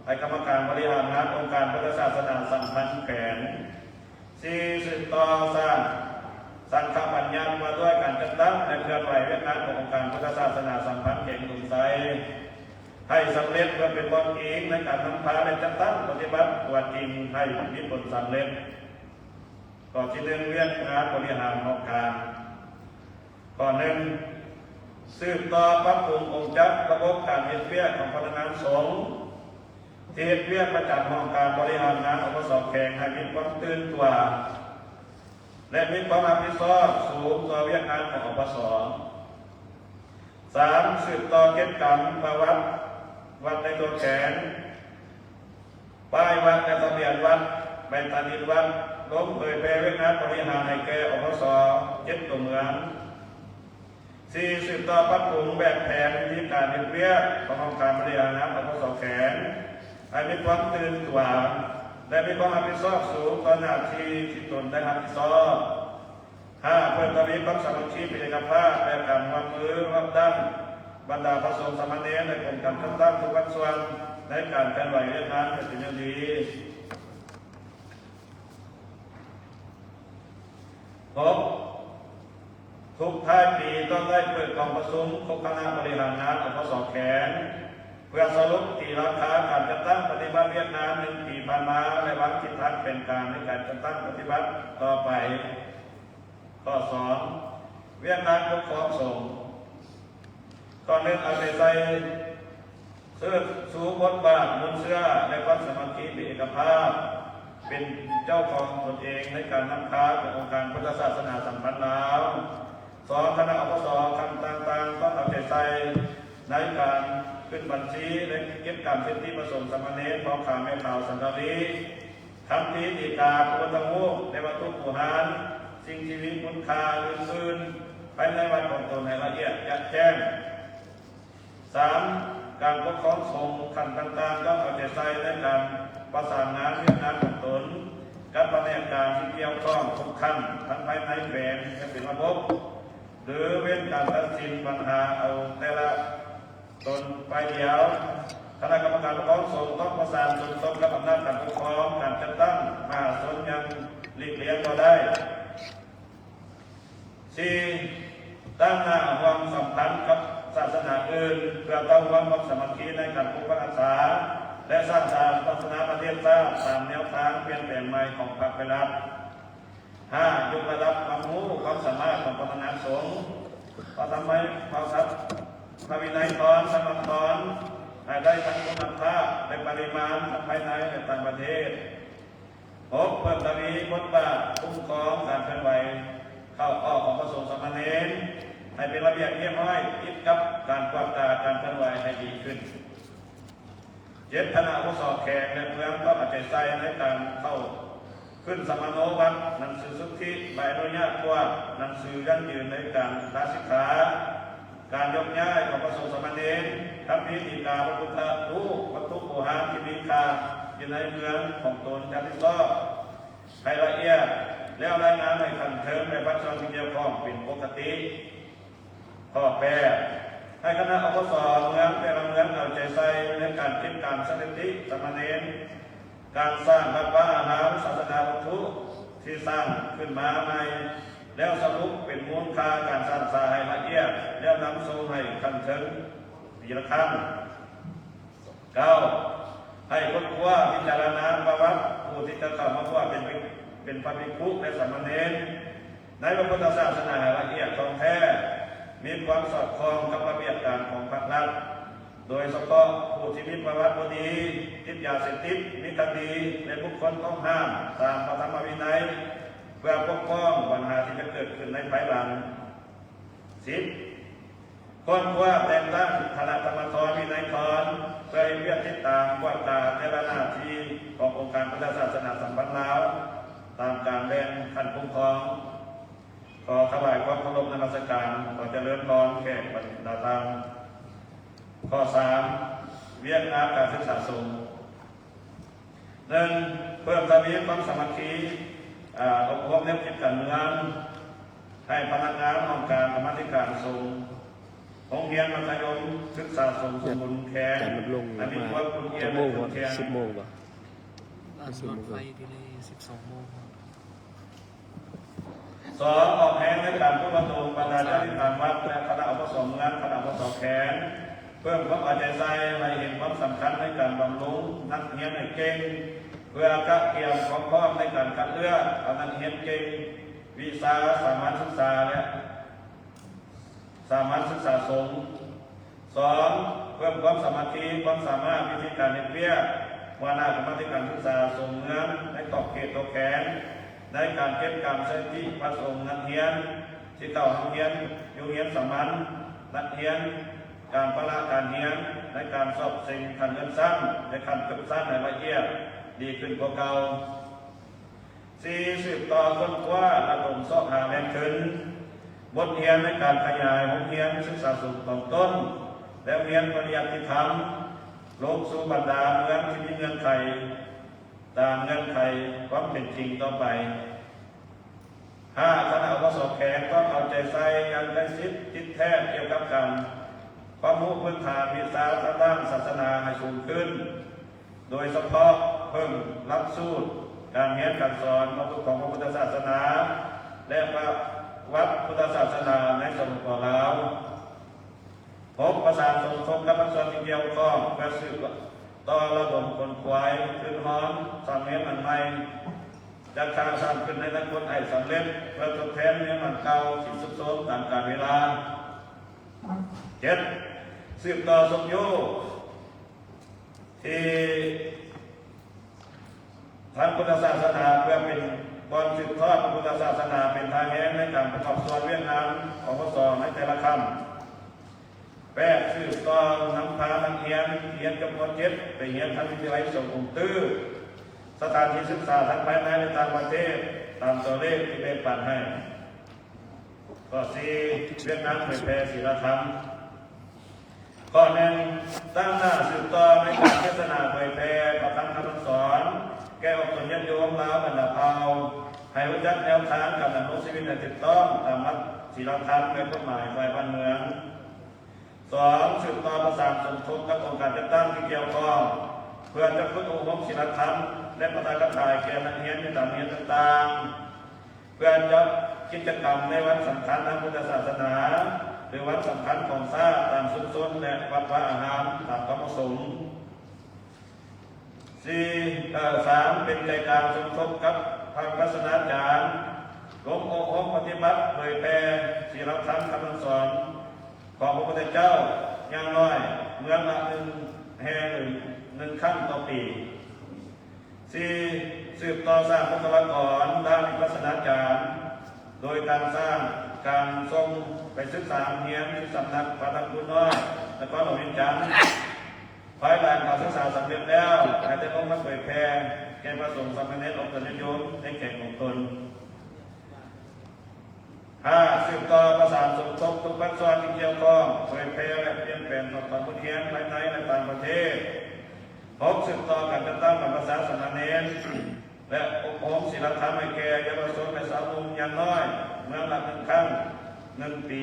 ໃຫ້ກຳມະການບໍລິຫານງານອົງການພຸດທະສາສະໜາສຳພັນແຂວງ. ສີ່, ສືບຕໍ່ສ້າງສັງຄະບັນຍັດວ່າດ້ວຍການຈັດຕັ້ງ ແລະ ເຄື່ອນໄຫວວຽກງານຂອງອົງການພຸດທະສາສະໜາສຳພັນແຂວງອຸດົມໄຊ ໃຫ້ສຳເລັດ ເພື່ອເປັນບ່ອນອີງໃນການນຳພາ ແລະ ຈັດຕັ້ງປະຕິບັດຕົວຈິງໃຫ້ມີຜົນສຳເລັດ. ຂໍ້ທີໜຶ່ງ, ວຽກງານບໍລິຫານຫ້ອງການ. ຂໍ້ໜຶ່ງ, ສືບຕໍ່ປັບປຸງອົງຈັກລະບົບການເຮັດວຽກຂອງພະນັກງານສົງ ທີ່ເຮັດວຽກປະຈຳຫ້ອງການບໍລິຫານງານ ອພສ ແຂວງ ໃຫ້ມີຄວາມຕື່ນຕົວ ແລະ ມີຄວາມຮັບຜິດຊອບສູງຕໍ່ວຽກງານຂອງ ອພສ. ສາມ, ສືບຕໍ່ເກັບກຳປະຫວັດວັດໃນຕົວແຂວງ, ປ້າຍວັດ ແລະ ທະບຽນວັດ, ໃບຕາດິນວັດ, ລົງເຜີຍແຜ່ວຽກງານບໍລິຫານໃຫ້ແກ່ ອພສ ເຈັດຕົວເມືອງ. ສີ່, ສືບຕໍ່ປັບປຸງແບບແຜນວິທີການເຮັດວຽກຂອງຫ້ອງການບໍລິຫານງານ ອພສ ແຂວງ ໃຫ້ມີຄວາມຕື່ນຕົວ ແລະ ມີຄວາມຮັບຜິດຊອບສູງຕໍ່ໜ້າທີ່ທີ່ຕົນໄດ້ຮັບຜິດຊອບ. ຫ້າ, ເພີ່ມທະວີຄວາມສາມັກຄີເປັນເອກະພາບ ແລະ ການຮ່ວມມືຮອບດ້ານບັນດາພະສົງສາມະເນນ ແລະ ອົງການຈັດຕັ້ງທຸກພາກສ່ວນໃນການເຄື່ອນໄຫວວຽກງານໃຫ້ເປັນຢ່າງດີ. ຫົກ, ທຸກທ້າຍປີຕ້ອງໄດ້ເປີດກອງປະຊຸມຄົບຄະນະບໍລິຫານງານ ອພສ ແຂວງ ເພື່ອສະຫຼຸບຕີລາຄາການຈັດຕັ້ງປະຕິບັດວຽກງານໜຶ່ງປີຜ່ານມາ ແລະ ວາງທິດທາງແຜນການໃນການຈັດຕັ້ງປະຕິບັດຕໍ່ໄປ. ຂໍ້ສອງ, ວຽກງານປົກຄອງສົງ. ຂໍ້ໜຶ່ງ, ເອົາໃຈໃສ່ເຊີດຊູບົດບາດມູນເຊື້ອ ແລະ ຄວາມສາມັກຄີເປັນເອກະພາບ ເປັນເຈົ້າຂອງຕົນເອງໃນການນຳພາຂອງອົງການພຸດທະສາສະໜາສຳພັນລາວ. ສອງ, ຄະນະ ອພສ ຂັ້ນຕ່າງໆ ຕ້ອງເອົາໃຈໃສ່ໃນການຂຶ້ນບັນຊີ ແລະ ເກັບກຳສິດທິພະສົງສາມະເນນ, ພໍ່ຂາວແມ່ຂາວ, ສັງຄະລີ, ຄຳພີ, ດີກາ, ພະພຸດທະຮູບ ແລະ ວັດຖຸບູຮານ, ສິ່ງທີ່ມີຄຸນຄ່າອື່ນໆ ພາຍໃນວັດຂອງຕົນໃຫ້ລະອຽດຈະແຈ້ງ. ສາມ, ການປົກຄອງສົງຂັ້ນຕ່າງໆ ຕ້ອງເອົາໃຈໃສ່ໃນການປະສານງານວຽກງານຂອງຕົນກັບພະແນກການທີ່ກ່ຽວຂ້ອງທຸກຂັ້ນ ທັງພາຍໃນແຂວງແລະເປັນລະບົບ ຫຼື ເວັ້ນການຕັດສິນບັນຫາເອົາແຕ່ລະຕົນຝ່າຍດຽວ. ຄະນະກຳມະການປົກຄອງສົງຕ້ອງປະສານສົມທົບກັບອຳນາດການປົກຄອງ, ການຈັດຕັ້ງມະຫາຊົນຢ່າງຫຼີກລຽງບໍ່ໄດ້. ສີ່, ຕັ້ງໜ້າຮ່ວມສຳພັນກັບສາສະໜາອື່ນ ເພື່ອເຕົ້າຮ່ວມຄວາມສາມັກຄີໃນການປົກປັກຮັກສາ ແລະ ສ້າງສາພັດທະນາປະເທດຊາດຕາມແນວທາງປ່ຽນແປງໃໝ່ຂອງພັກແລະລັດ. ຫ້າ, ຍົກລະດັບຄວາມຮູ້ຄວາມສາມາດຂອງພະນັກງານສົງ, ພະທຳໄມ, ພະທຳມະວິໄນກອນ, ສະໝັກກອນ ໃຫ້ໄດ້ທັງຄຸນນະພາບ ແລະ ປະລິມານ ທັງພາຍໃນ ແລະ ຕ່າງປະເທດ. ຫົກ, ເພີ່ມທະວີບົດບາດຄຸ້ມຄອງການເຄື່ອນໄຫວເຂົ້າອອກຂອງພະສົງສາມະເນນ ໃຫ້ເປັນລະບຽບຮຽບຮ້ອຍ ຕິດກັບການກວດກາການເຄື່ອນໄຫວໃຫ້ດີຂຶ້ນ. ເຈັດ, ຄະນະ ອພສ ແຂວງ ແລະ ເມືອງ ຕ້ອງເອົາໃຈໃສ່ໃນການເຂົ້າຂຶ້ນສຳມະໂນບັດ, ໜັງສືສຸດທິ, ໃບອະນຸຍາດກວດ, ໜັງສືຢັ້ງຢືນໃນການລາສິກຂາ, ການຍົກຍ້າຍຂອງພະສົງສາມະເນນ, ຄຳພີ, ດີກາ, ພະພຸດທະຮູບ, ວັດຖຸບູຮານທີ່ມີຄ່າຢູ່ໃນເມືອງຂອງຕົນຈະຜິດຊອບໃຫ້ລະອຽດ ແລ້ວລາຍງານໃຫ້ຂັ້ນເທິງ ແລະ ພາກສ່ວນທີ່ກ່ຽວຂ້ອງເປັນປົກກະຕິ. ຂໍ້ແປດ ໃຫ້ຄະນະ ອພສ ເມືອງແຕ່ລະເມືອງເອົາໃຈໃສ່ໃນການເກັບກຳສະຖິຕິສາມະເນນ, ການສ້າງວັດວາອາຮາມ, ສາສະໜາວັດຖຸທີ່ສ້າງຂຶ້ນມາໃໝ່ ແລ້ວສະຫຼຸບເປັນມູນຄ່າການສ້າງສາໃຫ້ລະອຽດ ແລ້ວນຳສົ່ງໃຫ້ຂັ້ນເທິງປີລະຄັ້ງ. ເກົ້າ ໃຫ້ຄົ້ນຄວ້າພິຈາລະນາປະຫວັດຜູ້ທີ່ຈະເຂົ້າມາບວດເປັນ ເປັນພະພິກຂຸ ແລະ ສາມະເນນໃນພະພຸດທະສາສະໜາໃຫ້ລະອຽດທ່ອງແທ້, ມີຄວາມສອດຄ່ອງກັບລະບຽບການຂອງພາກລັດ, ໂດຍສະເພາະຜູ້ທີ່ມີປະຫວັດບໍ່ດີ, ຕິດຢາເສບຕິດ, ມີຄະດີ ແລະ ບຸກຄົນຕ້ອງຫ້າມຕາມພະທຳມະວິໄນ ເພື່ອປົກປ້ອງບັນຫາທີ່ຈະເກີດຂຶ້ນໃນພາຍຫຼັງ. ສິບ ຄົ້ນຄວ້າແຕ່ງຕັ້ງຄະນະກຳມະກອນວິໄນທອນ ເພື່ອເຮັດວຽກຕິດຕາມ, ກວດກາແຕ່ລະໜ້າທີ່ຂອງອົງການພຸດທະສາສະໜາສຳພັນລາວ ຕາມການແບ່ງຂັ້ນຄຸ້ມຄອງ. ຂໍຖວາຍຄວາມເຄົາລົບນະມັດສະການ, ຂໍຈະເລີນພອນແຂກບັນດາທ່ານ. ຂໍ້ສາມ ວຽກງານການສຶກສາສົງ. ໜຶ່ງ ເພີ່ມທະວີຄວາມສາມັກຄີ ອາ ອົບຮົມແນວຄິດການເມືອງ ໃຫ້ພະນັກງານຫ້ອງການກຳມາທິການສົງ, ໂຮງຮຽນມັດທະຍົມສຶກສາສົງສົມບູນແຂງ ໃຫ້ມີຄວາມຂຸ້ນຄຽນ ແລະ ເຂັ້ມແຂງ. ກຳນົດໄວ້ທີ່ໄດ້ສິບສອງໂມງ. ສອງ ອອກແຮງໃນການປຸກລະດົມບັນດາເຈົ້າທິດຕາມວັດ ແລະ ຄະນະ ອພສ ເມືອງ, ຄະນະ ອພສ ແຂວງ ເພີ່ມຄວາມເອົາໃຈໃສ່ ໃຫ້ເຫັນຄວາມສຳຄັນໃນການບຳລຸງນັກຮຽນໃຫ້ເກັ່ງ ເພື່ອກະກຽມຄວາມພ້ອມໃນການຄັດເລືອກເອົານັກຮຽນເກັ່ງວິຊາສາມັນສຶກສາ ແລະ ສາມັນສຶກສາສົງ. ສອງ ເພີ່ມຄວາມສາມັກຄີ, ຄວາມສາມາດ, ວິທີການເຮັດວຽກ ຫົວໜ້າກຳມາທິການສຶກສາສົງເມືອງໃນຂອບເຂດຕົວແຂວງ ໃນການເກັບກຳສະຖິຕິພະສົງນັກຮຽນທີ່ເຂົ້າໂຮງຮຽນ ຢູ່ໂຮງຮຽນສາມັນ, ນັກຮຽນກາງປະລະການຮຽນ, ໃນການສອບເສັງຂັ້ນເລື່ອນຊັ້ນ ແລະ ຂັ້ນຈົບຊັ້ນໃຫ້ລະອຽດດີຂຶ້ນກວ່າເກົ່າ. ສີ່ ສືບຕໍ່ຄົ້ນຄວ້າລະດົມຊອກຫາແຫຼ່ງທຶນ, ບົດຮຽນໃນການຂະຫຍາຍໂຮງຮຽນສຶກສາສູງຕອນຕົ້ນ ແລະ ໂຮງຮຽນປະລິຍັດຕິທຳ ລົງສູ່ບັນດາເມືອງທີ່ມີເງື່ອນໄຂ ຕາມເງື່ອນໄຂຄວາມເປັນຈິງຕໍ່ໄປ. ຫ້າ ຄະນະ ອພສ ແຂວງ ຕ້ອງເອົາໃຈໃສ່ຢ່າງໃກ້ຊິດຕິດແທດກ່ຽວກັບການ ຄວາມຮູ້ພື້ນຖານວິຊາທາງດ້ານສາສະໜາໃຫ້ສູງຂຶ້ນ, ໂດຍສະເພາະເພີ່ມຫຼັກສູດການຮຽນການສອນຂອງພະພຸດທະສາສະໜາ ແລະ ປະຫວັດພຸດທະສາສະໜາໃນ ສປປ ລາວ. ຫົກ ປະສານສົມທົບກັບພາກສ່ວນທີ່ກ່ຽວຂ້ອງ ເພື່ອສືບຕໍ່ລະດົມຂົນຂວາຍ, ຄືນຮອນ, ສ້າງແນວໃໝ່ ຈາກສ້າງຂຶ້ນໃນອະນາຄົດໃຫ້ສຳເລັດ ເພື່ອທົດແທນແນວໃໝ່ເກົ່າທີ່ຊຸດໂຊມຕາມການເວລາ. ເຈັດ ສືບຕໍ່ຊົກໂຍທີ່ທາງພຸດທະສາສະໜາ ເພື່ອເປັນບ່ອນສືບທອດພະພຸດທະສາສະໜາ ເປັນທ່າແຮງໃນການປະກອບສ່ວນວຽກງານ ອພສ ໃນແຕ່ລະຂັ້ນ. ແປດ ສືບຕໍ່ນຳພານັກຮຽນທີ່ຮຽນຈົບ ມ.ເຈັດ ໄປຮຽນທາງວິທະຍາໄລສົງອົງຕື້ ສະຖານທີ່ສຶກສາທັງພາຍໃນ ແລະ ຕ່າງປະເທດ ຕາມຕົວເລກທີ່ແບ່ງປັນໃຫ້. ຂໍ້ສີ່ ວຽກງານເຜີຍແຜ່ສີລະທຳ. ຂໍ້ໜຶ່ງ ຕັ້ງໜ້າສືບຕໍ່ໃນການເທດສະໜາເຜີຍແຜ່ພະທຳຄຳສອນ ແກ່ອອກຕົນຍາດໂຍມລາວບັນດາເຜົ່າ ໃຫ້ຮູ້ຈັກແນວທາງການດຳລົງຊີວິດໃຫ້ຖືກຕ້ອງຕາມຫຼັກສີລະທຳ ແລະ ກົດໝາຍຝ່າຍບ້ານເມືອງ. ສອງ ສືບຕໍ່ປະສານສົມທົບກັບອົງການຈັດຕັ້ງທີ່ກ່ຽວຂ້ອງ ເພື່ອຈັດຝຶກອົບຮົມສີລະທຳ ແລະ ປະທານກັບຂາຍແກ່ນັກຮຽນຢູ່ຕາມໂຮງຮຽນຕ່າງໆ ເພື່ອຈັດກິດຈະກຳໃນວັນສຳຄັນທາງພຸດທະສາສະໜາ ຫຼື ວັນສຳຄັນຂອງຊາດ ຕາມຊຸມຊົນ ແລະ ວັດວາອາຮາມ ຕາມຄວາມເໝາະສົມ. ສີ່ ເອີ ສາມ ເປັນໃຈກາງສົມທົບກັບພະວິປັດສະນາຈານ ລົງອົບຮົມປະຕິບັດເຜີຍແຜ່ສີລະທຳຄຳສັ່ງສອນຂອງພະພຸດທະເຈົ້າ ຢ່າງໜ້ອຍເມືອງລະໜຶ່ງແຫ່ງ ຫຼື ໜຶ່ງຄັ້ງຕໍ່ປີ. ສີ່ ສືບຕໍ່ສ້າງບຸກຄະລາກອນດ້ານວິປັດສະນາຈານ ໂດຍການສ້າງ ການສົ່ງໄປສຶກສາໂຮງຮຽນທີ່ສຳນັກພະທຳຄູນ້ອຍ ນະຄອນຫຼວງວຽງຈັນ. ພາຍຫຼັງການສຶກສາສຳເລັດແລ້ວ ໃຫ້ໄດ້ລົງມາເຜີຍແຜ່ແກ່ພະສົງສາມະເນນອອກຕົນຍາດໂຍມໃນແຂວງຂອງຕົນ. ຫ້າ ສືບຕໍ່ປະສານສົມທົບທຸກພາກສ່ວນທີ່ກ່ຽວຂ້ອງ ເຜີຍແຜ່ ແລະ ປ່ຽນແປງຖອດຖອນບົດຮຽນພາຍໃນ ແລະ ຕ່າງປະເທດ. ຫົກ ສືບຕໍ່ການຈັດຕັ້ງບັນພະຊາສາມະເນນ ແລະ ອົບຮົມສີລະທຳໃຫ້ແກ່ເຍົາວະຊົນ ແລະ ຊາວໜຸ່ມຢ່າງໜ້ອຍເມືອງລະໜຶ່ງຄັ້ງ. ໜຶ່ງປີ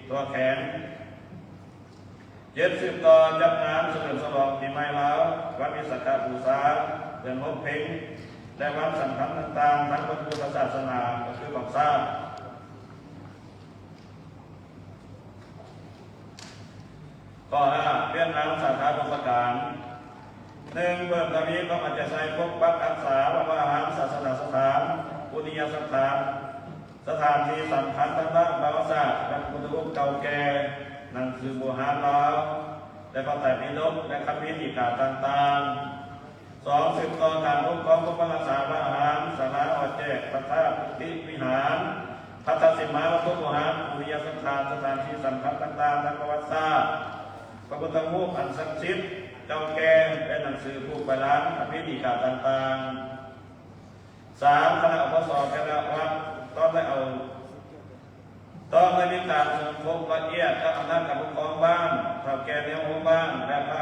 ຕໍ່ແຂນ. ເຈັດ ສືບຕໍ່ຈັດງານສະເຫຼີມສະຫຼອງປີໃໝ່ລາວ, ວັນວິສາຂະບູຊາ, ເດືອນຫົກເພັງ ແລະ ວັນສຳຄັນຕ່າງໆທາງພະພຸດທະສາສະໜາ ກໍຄືວັນຊາດ. ຂໍ້ຫ້າ ວຽກງານສາຂາບຸນປະການ. ໜຶ່ງ ເພີ່ມທະວີຄວາມເອົາໃຈໃສ່ປົກປັກຮັກສາວັດວາອາຮາມ, ສາສະໜາສະຖານ, ບຸນຍະສະຖານ, ສະຖານທີ່ສຳຄັນທາງດ້ານປະຫວັດສາດ ແລະ ພະພຸດທະຮູບເກົ່າແກ່, ໜັງສືບູຮານລາວ ແລະ ພະໄຕປິດົກ ແລະ ຄຳພີດີກາຕ່າງໆ. ສອງ ສືບຕໍ່ການປົກຄອງປົກປັກຮັກສາວັດວາອາຮາມ, ສາລາຫໍແຈກ, ພະທາດ, ກຸຕິວິຫານ, ພັດທະສີມາວັດຖຸບູຮານ, ປຸນຍະສະຖານ, ສະຖານທີ່ສຳຄັນຕ່າງໆທາງປະຫວັດສາດ, ພະພຸດທະຮູບອັນສັກສິດເກົ່າແກ່ ແລະ ໜັງສືປູກໃບລານ, ຄຳພີດີກາຕ່າງໆ. ສາມ ຄະນະ ອພສ ແຕ່ລະວັດຕ້ອງໄດ້ເອົາ ຕ້ອງໄດ້ມີການສົມທົບລະອຽດກັບອຳນາດການປົກຄອງບ້ານ, ເຖົ້າແກ່ແນວໂຮມບ້ານ ແລະ ພະ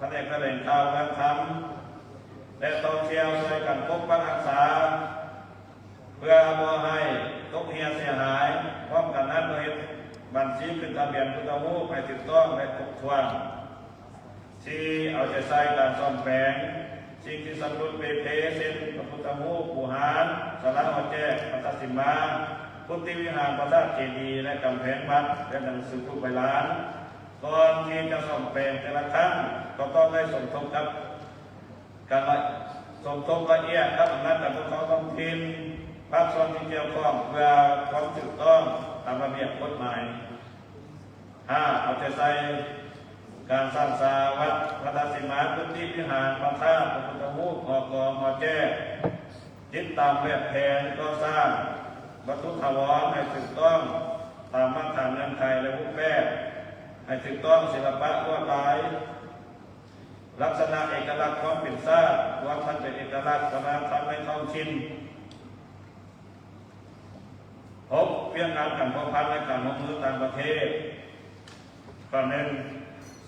ພະແນກຖະແຫຼງຂ່າວ, ການທຳ ແລະ ທ່ອງທ່ຽວ ຊ່ວຍກັນປົກປັກຮັກສາ ເພື່ອບໍ່ໃຫ້ຕົກເຮ່ຍເສຍຫາຍ. ພ້ອມກັນນັ້ນ ຕ້ອງເຮັດບັນຊີຂຶ້ນທະບຽນພຸດທະຮູບໃຫ້ຖືກຕ້ອງ ແລະ ຄົບຖ້ວນ. ສີ່ ເອົາໃຈໃສ່ການສ້ອມແປງສິ່ງທີ່ຊຳລຸດເປ່ເພ ເຊັ່ນ ພະພຸດທະຮູບ, ວິຫານ, ສາລາຫໍແຈກ, ພັດທະສີມາ, ກຸຕິວິຫານ, ພະທາດເຈດີ ແລະ ກຳແພງວັດ ແລະ ໜັງສືປູກໃບລານ. ກ່ອນທີ່ຈະສ້ອມແປງແຕ່ລະຄັ້ງ ກໍຕ້ອງໄດ້ສົມທົບກັບ ການລະ ສົມທົບລະອຽດກັບອຳນາດການປົກຄອງທ້ອງຖິ່ນ, ພາກສ່ວນທີ່ກ່ຽວຂ້ອງ ເພື່ອຄວາມຖືກຕ້ອງຕາມລະບຽບກົດໝາຍ. ຫ້າ ເອົາໃຈໃສ່ການສ້າງສາວັດ, ພັດທະສີມາ, ກຸຕິວິຫານ, ພະທາດ, ພະພຸດທະຮູບ, ຫໍກອງ, ຫໍແຈກ, ຕິດຕາມແບບແຜນກໍ່ສ້າງວັດຖຸຖາວອນໃຫ້ຖືກຕ້ອງຕາມມາດຕະຖານເງື່ອນໄຂ ແລະ ຮູບແບບ, ໃຫ້ຖືກຕ້ອງສິລະປະລວດລາຍ, ລັກສະນະເອກະລັກຄວາມເປັນຊາດ, ລວມທັງເປັນເອກະລັກວັດທະນະທຳໃນທ້ອງຖິ່ນ. ຫົກ ວຽກງານການພົວພັນ ແລະ ການຮ່ວມມືຕ່າງປະເທດ. ຂໍ້ໜຶ່ງ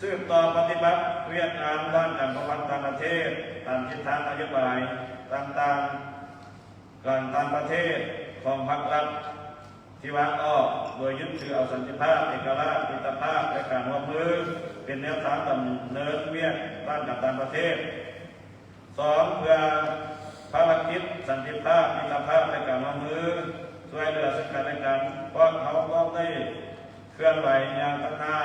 ສືບຕໍ່ປະຕິບັດວຽກງານດ້ານການພົວພັນຕ່າງປະເທດ ຕາມທິດທາງນະໂຍບາຍຕ່າງໆ ການຕ່າງປະເທດຂອງພັກລັດ ທີ່ວາງອອກ ໂດຍຍຶດຖືເອົາສັນຕິພາບ, ເອກະລາດ, ມິດຕະພາບ ແລະ ການຮ່ວມມື ເປັນແນວທາງດຳເນີນວຽກດ້ານການຕ່າງປະເທດ. ສອງ ເພື່ອພາລະກິດສັນຕິພາບ, ມິດຕະພາບ ແລະ ການຮ່ວມມືຊ່ວຍເຫຼືອເຊິ່ງກັນແລະກັນ, ພວກເຮົາຕ້ອງໄດ້ເຄື່ອນໄຫວຢ່າງຕັ້ງໜ້າ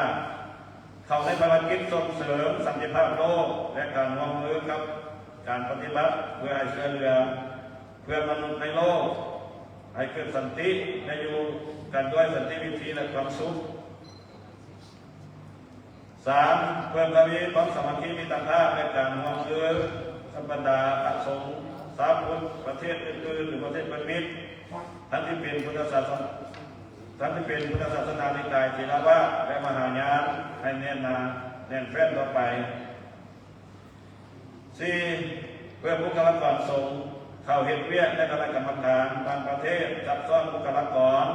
ເຂົ້າໃນພາລະກິດສົ່ງເສີມສັນຕິພາບໂລກ ແລະ ການຮ່ວມມືກັບການປະຕິບັດເພື່ອໃຫ້ຊ່ວຍເຫຼືອເພື່ອນມະນຸດໃນໂລກ ໃຫ້ເກີດສັນຕິ ແລະ ຢູ່ກັນດ້ວຍສັນຕິວິທີ ແລະ ຄວາມສຸກ. ສາມ ເພີ່ມທະວີຄວາມສາມັກຄີມິດຕະພາບ ແລະ ການຮ່ວມມືກັບບັນດາພະສົງຊາວພຸດປະເທດອື່ນໆ ຫຼື ປະເທດເພື່ອນມິດ ທັງທີ່ເປັນພຸດທະສາສະ ທັງທີ່ເປັນພຸດທະສາສະໜານິກາຍເຖລະວາດ ແລະ ມະຫາຍານ ໃຫ້ແໜ້ນໜາແໜ້ນແຟ້ນຕໍ່ໄປ. ສີ່ ເພື່ອບຸກຄະລາກອນສົງເຂົ້າເຮັດວຽກໃນຄະນະກຳມະການຕ່າງປະເທດ ຊັກຊ້ອກບຸກຄະລາກອນ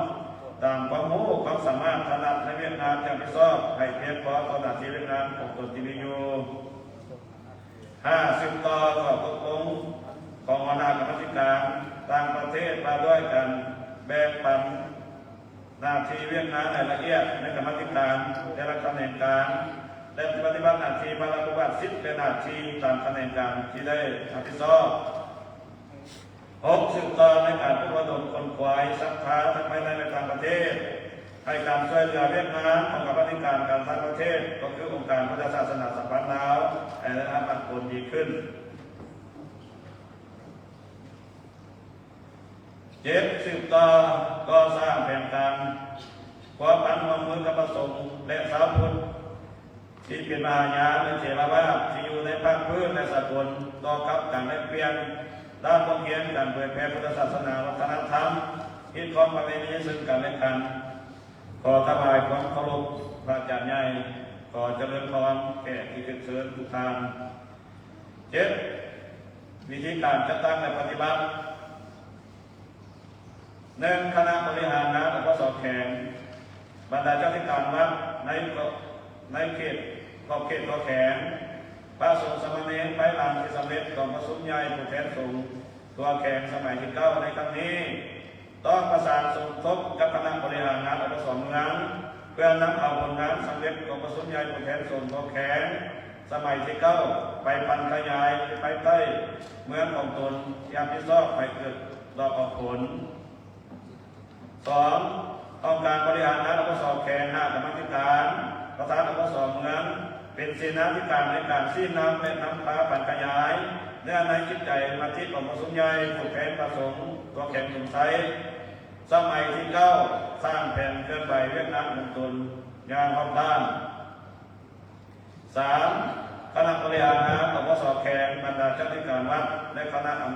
ຕາມຄວາມຮູ້ຄວາມສາມາດຖະໜັດໃນວຽກງານທີ່ຮັບຜິດຊອບ ໃຫ້ພຽງພໍຕໍ່ໜ້າທີ່ວຽກງານຂອງຕົນທີ່ມີຢູ່. ຫ້າ ສືບຕໍ່ຂໍ້ຕົກລົງຂອງຫົວໜ້າກຳມາທິການຕ່າງປະເທດວ່າດ້ວຍການແບ່ງປັນ ໜ້າທີ່ວຽກງານໃຫ້ລະອຽດໃນກຳມາທິການແຕ່ລະຂະແໜງການ ແລະ ປະຕິບັດໜ້າທີ່ພາລະປະຕິບັດສິດ ແລະ ໜ້າທີ່ຕາມຂະແໜງການທີ່ໄດ້ຮັບຜິດຊອບ. ຫົກ ສືບຕໍ່ໃນການປຸກລະດົມຂົນຂວາຍສັດທາທັງພາຍໃນ ແລະ ຕ່າງປະເທດ ໃຫ້ການຊ່ວຍເຫຼືອວຽກງານຂອງກຳມາທິການການຕ່າງປະເທດ ກໍຄືອົງການພຸດທະສາສະໜາສຳພັນລາວ ໃຫ້ໄດ້ຮັບປັນຜົນດີຂຶ້ນ. ເຈັດ ສືບຕໍ່ກໍ່ສ້າງແຜນການພົວພັນຮ່ວມມືກັບພະສົງ ແລະ ຊາວພຸດທີ່ເປັນມະຫາຍານ ແລະ ເຖລະວາດທີ່ຢູ່ໃນພາກພື້ນ ແລະ ສາກົນ ຕໍ່ກັບການແລກປ່ຽນດ້ານຄວາມຮູ້, ການເຜີຍແຜ່ພຸດທະສາສະໜາ, ວັດທະນະທຳ, ຮີດຄອງປະເພນີເຊິ່ງກັນ ແລະ ກັນ. ຂໍຖວາຍຄວາມເຄົາລົບພະອາຈານໃຫຍ່, ຂໍຈະເລີນພອນແຂກທີ່ເປັນເຊີນທຸກທ່ານ. ເຈັດ ວິທີການຈັດຕັ້ງ ແລະ ປະຕິບັດ. ໜຶ່ງ ຄະນະບໍລິຫານງານ ອພສ ແຂວງ, ບັນດາເຈົ້າທິການວັດໃນ ໃນເຂດ ຂອບເຂດຕົວແຂວງ, ພະສົງສາມະເນນ ພາຍຫຼັງທີ່ສຳເລັດກອງປະຊຸມໃຫຍ່ຜູ້ແທນສົງທົ່ວແຂວງສະໄໝທີເກົ້າໃນຄັ້ງນີ້. ຕ້ອງປະສານສົມທົບກັບຄະນະບໍລິຫານງານ ອບສ ເມືອງ ເພື່ອນຳເອົາຜົນງານສຳເລັດກອງປະຊຸມໃຫຍ່ຜູ້ແທນສົງເຜົ່າແຂວງສະໄໝທີເກົ້າ ໄປຜັນຂະຫຍາຍພາຍໃຕ້ເມືອງຂອງຕົນທີ່ຮັບຜິດຊອບໃຫ້ເກີດດອກອອກຜົນ. ສອງ, ຫ້ອງການບໍລິຫານງານ ອບສ ແຂວງ, ຄະນະກຳມາທິການ, ປະທານ ອບສ ເມືອງ ເປັນເສນາທິການໃນການຊີ້ນຳ ແລະ ນຳພາຜັນຂະຫຍາຍເນື້ອໃນຈິດໃຈມະຕິກອງປະຊຸມໃຫຍ່ຜູ້ແທນພະສົງທົ່ວແຂວງອຸດົມໄຊ ສະໄໝທີເກົ້າ ສ້າງແຜນເຄື່ອນໄຫວວຽກງານຂອງຕົນຢ່າງຮອບດ້ານ. ສາມ, ຄະນະບໍລິຫານງານ ອບສ ແຂວງ, ບັນດາເຈົ້າໜ້າທີ່ການວັດ ແລະ ຄະນະອຳ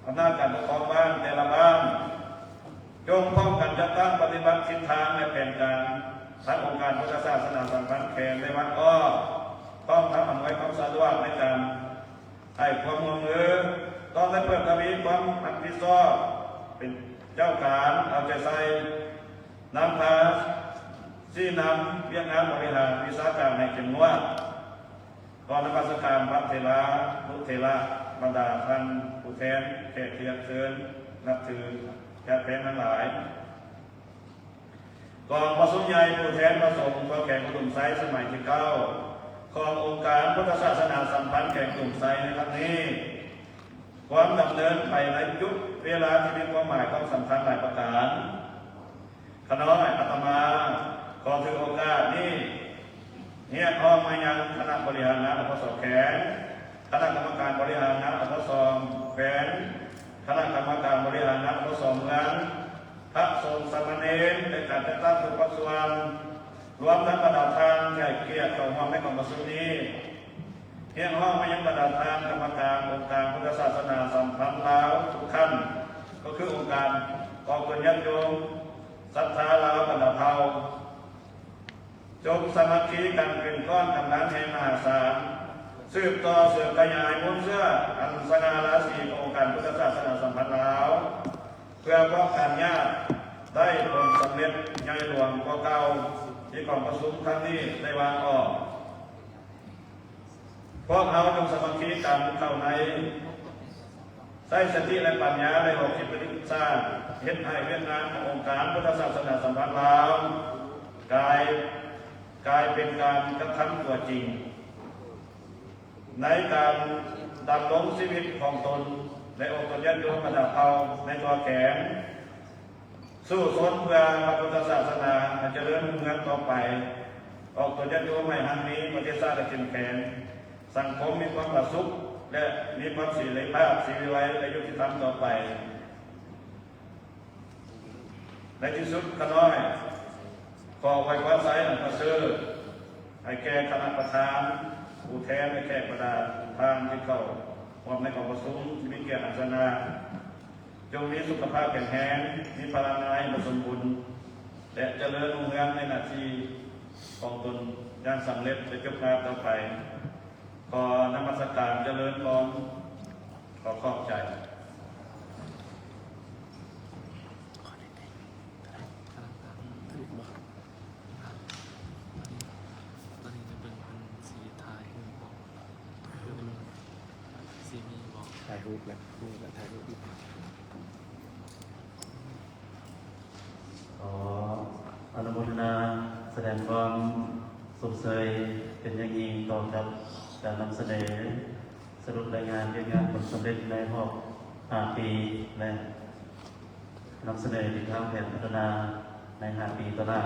ອຳນາດການປົກຄອງບ້ານແຕ່ລະບ້ານ ຈົ່ງພ້ອມກັນຈັດຕັ້ງປະຕິບັດທິດທາງ ແລະ ແຜນການທາງອົງການພຸດທະສາສະໜາສຳພັນແຂວງ ແລະ ວັດອ້ອ ພ້ອມທັງອຳນວຍຄວາມສະດວກໃນການໃຫ້ຄວາມຮ່ວມມື. ຕ້ອງໄດ້ເພີ່ມທະວີຄວາມຮັບຜິດຊອບ ເປັນເຈົ້າການເອົາໃຈໃສ່ ນຳພາຊີ້ນຳວຽກງານບໍລິຫານວິຊາການໃຫ້ເຂັ້ມງວດ. ຂໍນະມັດສະການພະເຖລານຸເຖລະ, ບັນດາທ່ານຜູ້ແທນ, ແຂກທີ່ຮັກເຊີນນັບຖື, ຍາດແຟນທັງຫຼາຍ. ກອງປະຊຸມໃຫຍ່ຜູ້ແທນພະສົງທົ່ວແຂວງອຸດົມໄຊ ສະໄໝທີເກົ້າ ຂອງອົງການພຸດທະສາສະໜາສຳພັນແຂວງອຸດົມໄຊໃນຄັ້ງນີ້ ຄວນດຳເນີນໄປໃນຈຸດເວລາທີ່ມີຄວາມໝາຍຄວາມສຳຄັນຫຼາຍປະການ. ຂ້ານ້ອຍອາດຕະມາຂໍຖືໂອກາດນີ້ຮຽກຮ້ອງມາຍັງຄະນະບໍລິຫານງານ ອບສ ແຂວງ, ຄະນະກຳມະການບໍລິຫານງານ ອບສ ແຂວງ, ຄະນະກຳມະການບໍລິຫານງານ ອບສ ເມືອງ, ພະສົງສາມະເນນ ແລະ ການຈັດຕັ້ງທຸກພາກສ່ວນ ລວມທັງບັນດາທ່ານທີ່ໃຫ້ກຽດເຂົ້າຮ່ວມໃນກອງປະຊຸມນີ້. ຮຽກຮ້ອງມາຍັງບັນດາທ່ານກຳມະການອົງການພຸດທະສາສະໜາສຳພັນລາວທຸກຂັ້ນ, ກໍຄືອົງການອອກຕົນຍາດໂຍມສັດທາລາວບັນດາເຜົ່າ, ຈົ່ງສາມັກຄີກັນເປັນກ້ອນກຳລັງແຮງມະຫາສານ, ສືບຕໍ່ເສີມຂະຫຍາຍມູນເຊື້ອອັນສະຫງ່າລາສີຂອງອົງການພຸດທະສາສະໜາສຳພັນລາວ, ເພື່ອປ້ອງກັນຍາດໄດ້ຜົນສຳເລັດໃຫຍ່ຫຼວງກວ່າເກົ່າ ທີ່ກອງປະຊຸມຄັ້ງນີ້ໄດ້ວາງອອກ. ພວກເຮົາຈົ່ງສາມັກຄີກັນເຂົ້າໃນ ໃຊ້ສະຕິ ແລະ ປັນຍາ ແລະ ຫົວຄິດປະດິດສ້າງ ເຮັດໃຫ້ວຽກງານຂອງອົງການພຸດທະສາສະໜາສຳພັນລາວ ກາຍ ກາຍເປັນການກະທຳຕົວຈິງ ໃນການດຳລົງຊີວິດຂອງຕົນ ແລະ ອອກຕົນຍາດໂຍມບັນດາເຜົ່າໃນທົ່ວແຂວງ ສູ້ຊົນເພື່ອພະພຸດທະສາສະໜາໃຫ້ຈະເລີນຮຸ່ງເຮືອງຕໍ່ໄປ, ອອກຕົນຍາດໂຍມໃຫ້ຮັ່ງມີ, ປະເທດຊາດໃຫ້ເຂັ້ມແຂງ, ສັງຄົມມີຄວາມຜາສຸກ ແລະ ມີຄວາມເສລີພາບ, ສີວິໄລ ແລະ ຍຸຕິທຳຕໍ່ໄປ. ໃນທີ່ສຸດ, ຂ້ານ້ອຍ ຂໍອວຍພອນໄຊອັນປະເສີດໃຫ້ແກ່ຄະນະປະທານ, ຜູ້ແທນ ແລະ ແຂກບັນດາທ່ານທີ່ເຂົ້າຮ່ວມໃນກອງປະຊຸມທີ່ມີກຽດອັນສະຫງ່າ, ຈົ່ງມີສຸຂະພາບແຂງແຮງ, ມີພະລັງງານອັນສົມບູນ ແລະ ຈະເລີນຮຸ່ງເຮືອງໃນໜ້າທີ່ຂອງຕົນຢ່າງສຳເລັດ ແລະ ຈົບງານຕໍ່ໄປ. ຂໍນະມັດສະການຈະເລີນພອນ. ຂໍຂອບໃຈ. ຕອນນີ້ ຕອນນີ້ຈະເບິ່ງເພິ່ນຊິຖ່າຍຮູບບໍ່ ຊິມີບໍ່? ຖ່າຍຮູບແລ້ວ ມີແລ້ວ ຖ່າຍຮູບ. ຂໍອະນຸໂມທະນາສະແດງຄວາມຊົມເຊີຍເປັນຢ່າງຍິ່ງຕໍ່ກັບການນຳສະເໜີສະຫຼຸບລາຍງານວຽກງານຜົນສຳເລັດໃນຮອບຫ້າປີ ແລະ ນຳສະເໜີທິດທາງແຜນພັດທະນາໃນຫ້າປີຕໍ່ໜ້າ.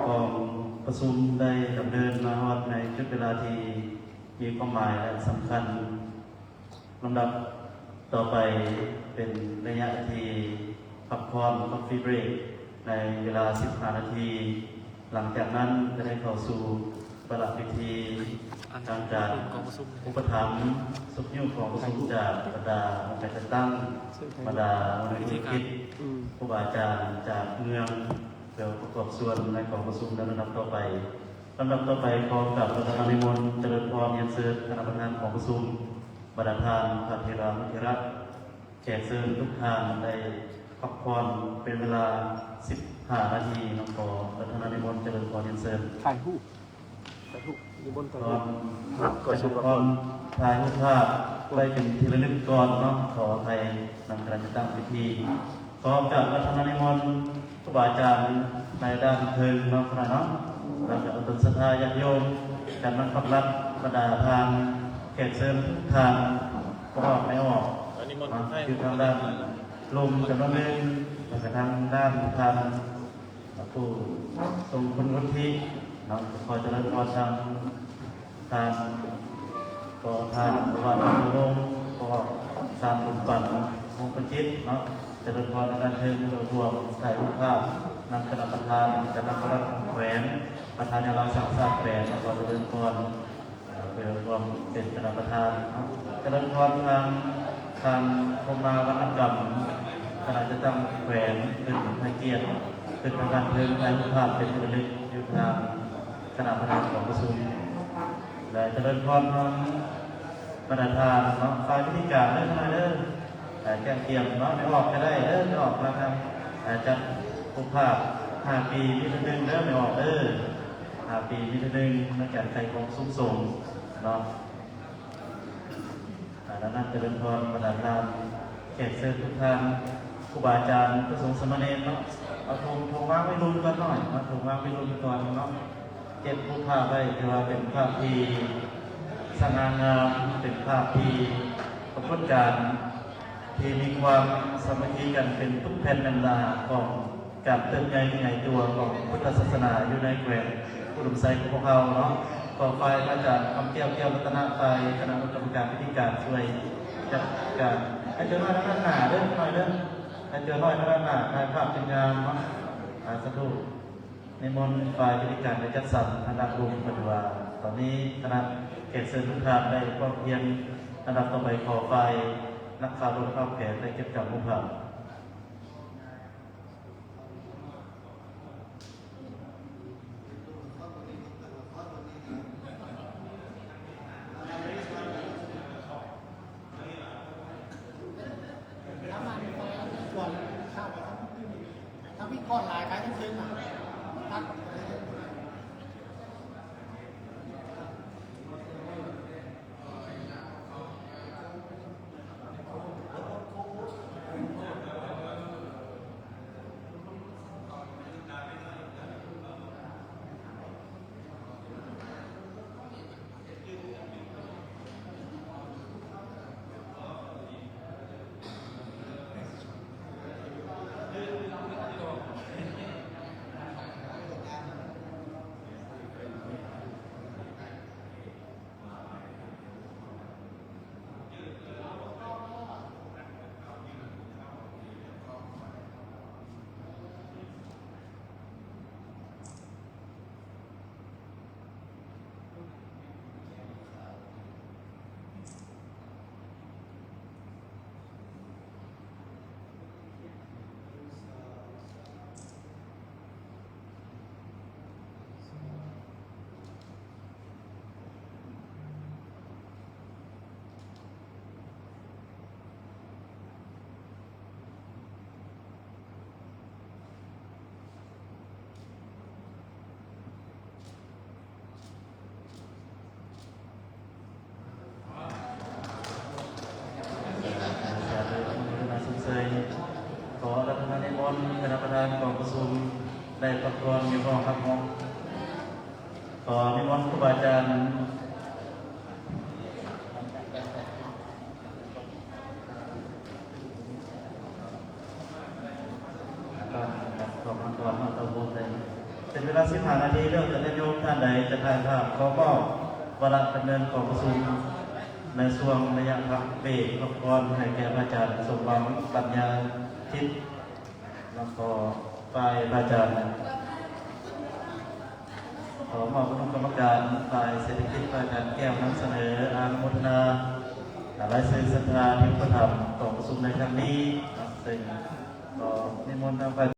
ກອງປະຊຸມໄດ້ດຳເນີນມາຮອດໃນຈຸດເວລາທີ່ມີຄວາມໝາຍ ແລະ ສຳຄັນ. ລຳດັບຕໍ່ໄປເປັນໄລຍະທີ່ພັກຜ່ອນ Coffee Break ໃນເວລາສິບຫ້ານາທີ. ຫຼັງຈາກນັ້ນຈະໄດ້ເຂົ້າສູ່ວາລະພິທີ ຫຼັງຈາກອຸປະຖຳຊຸກຍູ້ກອງປະຊຸມຈາກບັນດາອົງການຈັດຕັ້ງ, ບັນດາຫົວໜ້າທຸລະກິດ, ອືມ ຄູບາອາຈານຈາກເມືອງ ເພື່ອປະກອບສ່ວນໃນກອງປະຊຸມໃນລຳດັບຕໍ່ໄປ. ລຳດັບຕໍ່ໄປ ຂໍກາບອາລາທະນານິມົນຈະເລີນພອນຮຽນເຊີນຄະນະປະທານກອງປະຊຸມ, ບັນດາທ່ານພະເຖລານຸເຖລະ, ແຂກເຊີນທຸກທ່ານໄດ້ພັກຜ່ອນເປັນເວລາສິບຫ້ານາທີ. ຂໍອາລາທະນານິມົນຈະເລີນພອນຮຽນເຊີນ. ຖ່າຍຮູບ ຖ່າຍຮູບ ນິມົນຖ່າຍຮູບ ຈະເລີນພອນຖ່າຍຮູບພາບໄວ້ເປັນທີ່ລະລຶກກ່ອນເນາະ. ຂໍອະໄພນຳຄະນະຈັດຕັ້ງພິທີ. ຂໍກາບອາລາທະນານິມົນຄູບາອາຈານໃນດ້ານເທິງເນາະ ຄະນະເນາະ ແລ້ວກະອະນຸສາທາຍາດໂຍມ ການນຳພັກລັດ ບັນດາທ່ານແຂກເຊີນທຸກທ່ານ ບໍ່ອອກໄມ່ອອກ ຢູ່ທາງດ້ານລຸ່ມຈຳນວນໜຶ່ງ ແລ້ວກະທາງດ້ານທ່ານ ຜູ້ຊົງຄຸນວຸດທິເນາະ ຂໍຈະເລີນພອນທາງທ່ານ ກໍທ່ານ ປະຫວັດ ວັນທະວົງ ກໍທ່ານ ບຸນປັນ ວົງປະຈິດເນາະ ຈະເລີນພອນໃນດ້ານເທິງ ລວມຖ່າຍຮູບພາບນຳຄະນະປະທານ ຄະນະປະລັດຂອງແຂວງ ປະທານແນວລາວສ້າງຊາດແຂວງ ແລ້ວກໍຈະເລີນພອນ ເພື່ອຮ່ວມເປັນຄະນະປະທານ ຈະເລີນພອນທາງທ່ານ ພົມມາ ວັນນະກຳ ຄະນະຈັດຕັ້ງແຂວງ ຂຶ້ນໃຫ້ກຽດ ຂຶ້ນທາງດ້ານເທິງ ຖ່າຍຮູບພາບເປັນທີ່ລະລຶກຢູ່ທາງຄະນະປະທານກອງປະຊຸມ ແລະ ຈະເລີນພອນທາງບັນດາທ່ານເນາະ ຝ່າຍພິທີການເດີ ທ່ານເດີ ເອີ ແຈ້ງກຽມເນາະ ໄປອອກກະໄດ້ເດີ ໄປອອກມາທາງ ເອີ ຈັດຮູບພາບຫ້າປີມີເທື່ອໜຶ່ງເດີ ໄປອອກເດີ ຫ້າປີມີເທື່ອໜຶ່ງ ໃນການໄຂຂອງສູງສົ່ງເນາະ ອາ ດັ່ງນັ້ນຈະເລີນພອນບັນດາທ່ານ ແຂກເຊີນທຸກທ່ານ ຄູບາອາຈານ ພະສົງສາມະເນນເນາະ ເອົາຖົງ ຖົງວາງໄວ້ລຸ່ມກ່ອນໜ້ອຍເນາະ ຖົງວາງໄວ້ລຸ່ມກ່ອນເນາະ ເກັບຮູບພາບໄວ້ ຖືວ່າເປັນພາບທີ່ສະຫງ່າງາມ ເປັນພາບທີ່ປາກົດການ ທີ່ມີຄວາມສາມັກຄີກັນເປັນປຶກແຜ່ນແໜ້ນໜາຂອງການເຕີບໃຫຍ່ຂະຫຍາຍຕົວຂອງພຸດທະສາສະໜາຢູ່ໃນແຂວງອຸດົມໄຊຂອງພວກເຮົາເນາະ. ກໍຝ່າຍພະອາຈານຄຳແກ້ວ ແກ້ວລັດຕະນະ ຝ່າຍຄະນະອະນຸກຳມະການພິທີການຊ່ວຍຈັດການ. ອາຈານນ້ອຍທາງດ້ານໜ້າເດີ ນ້ອຍເດີ ອາຈານນ້ອຍທາງດ້ານໜ້າ ຖ່າຍພາບເປັນງາມເນາະ. ອາ ສາທຸ. ນິມົນຝ່າຍພິທີການໄດ້ຈັດສັນທາງດ້ານລຸ່ມ ເພິ່ນວ່າ ຕອນນີ້ຄະນະແຂກເຊີນທຸກທ່ານໄດ້ພ້ອມພຽງ. ອັນດັບຕໍ່ໄປ ຂໍຝ່າຍນັກຂ່າວລົງພາບແຜນໄດ້ເກັບກຳຮູບພາບ. ຖ້າມີກ້ອນຫຼາຍກາຍເທິງໆ ນະ ຕັດ. ຂໍອາລາທະນານິມົນຄະນະປະທານກອງປະຊຸມໄດ້ພັກຜ່ອນຢູ່ຫ້ອງຮັບຮອງ. ຂໍນິມົນຄູບາອາຈານ ເປັນເວລາສິບຫ້ານາທີ ແລ້ວແຕ່ຍາດໂຍມທ່ານໃດຈະຖ່າຍພາບ. ຂໍມອບວາລະດຳເນີນກອງປະຊຸມໃນຊ່ວງໄລຍະພັກເບຣກພັກຜ່ອນໃຫ້ແກ່ພະອາຈານສົມຫວັງ ປັນຍາທິດ. ແລ້ວກໍຝ່າຍພະອາຈານ ຂໍມອບອະນຸກຳມະການຝ່າຍເສດຖະກິດ ພະອາຈານແກ້ວ ນຳສະເໜີອະນຸໂມທະນາລາຍຊື່ສັດທາທິບອຸປະຖຳກອງປະຊຸມໃນຄັ້ງນີ້ເນາະ ເຊິ່ງກໍນິມົນທາງຝ່າຍ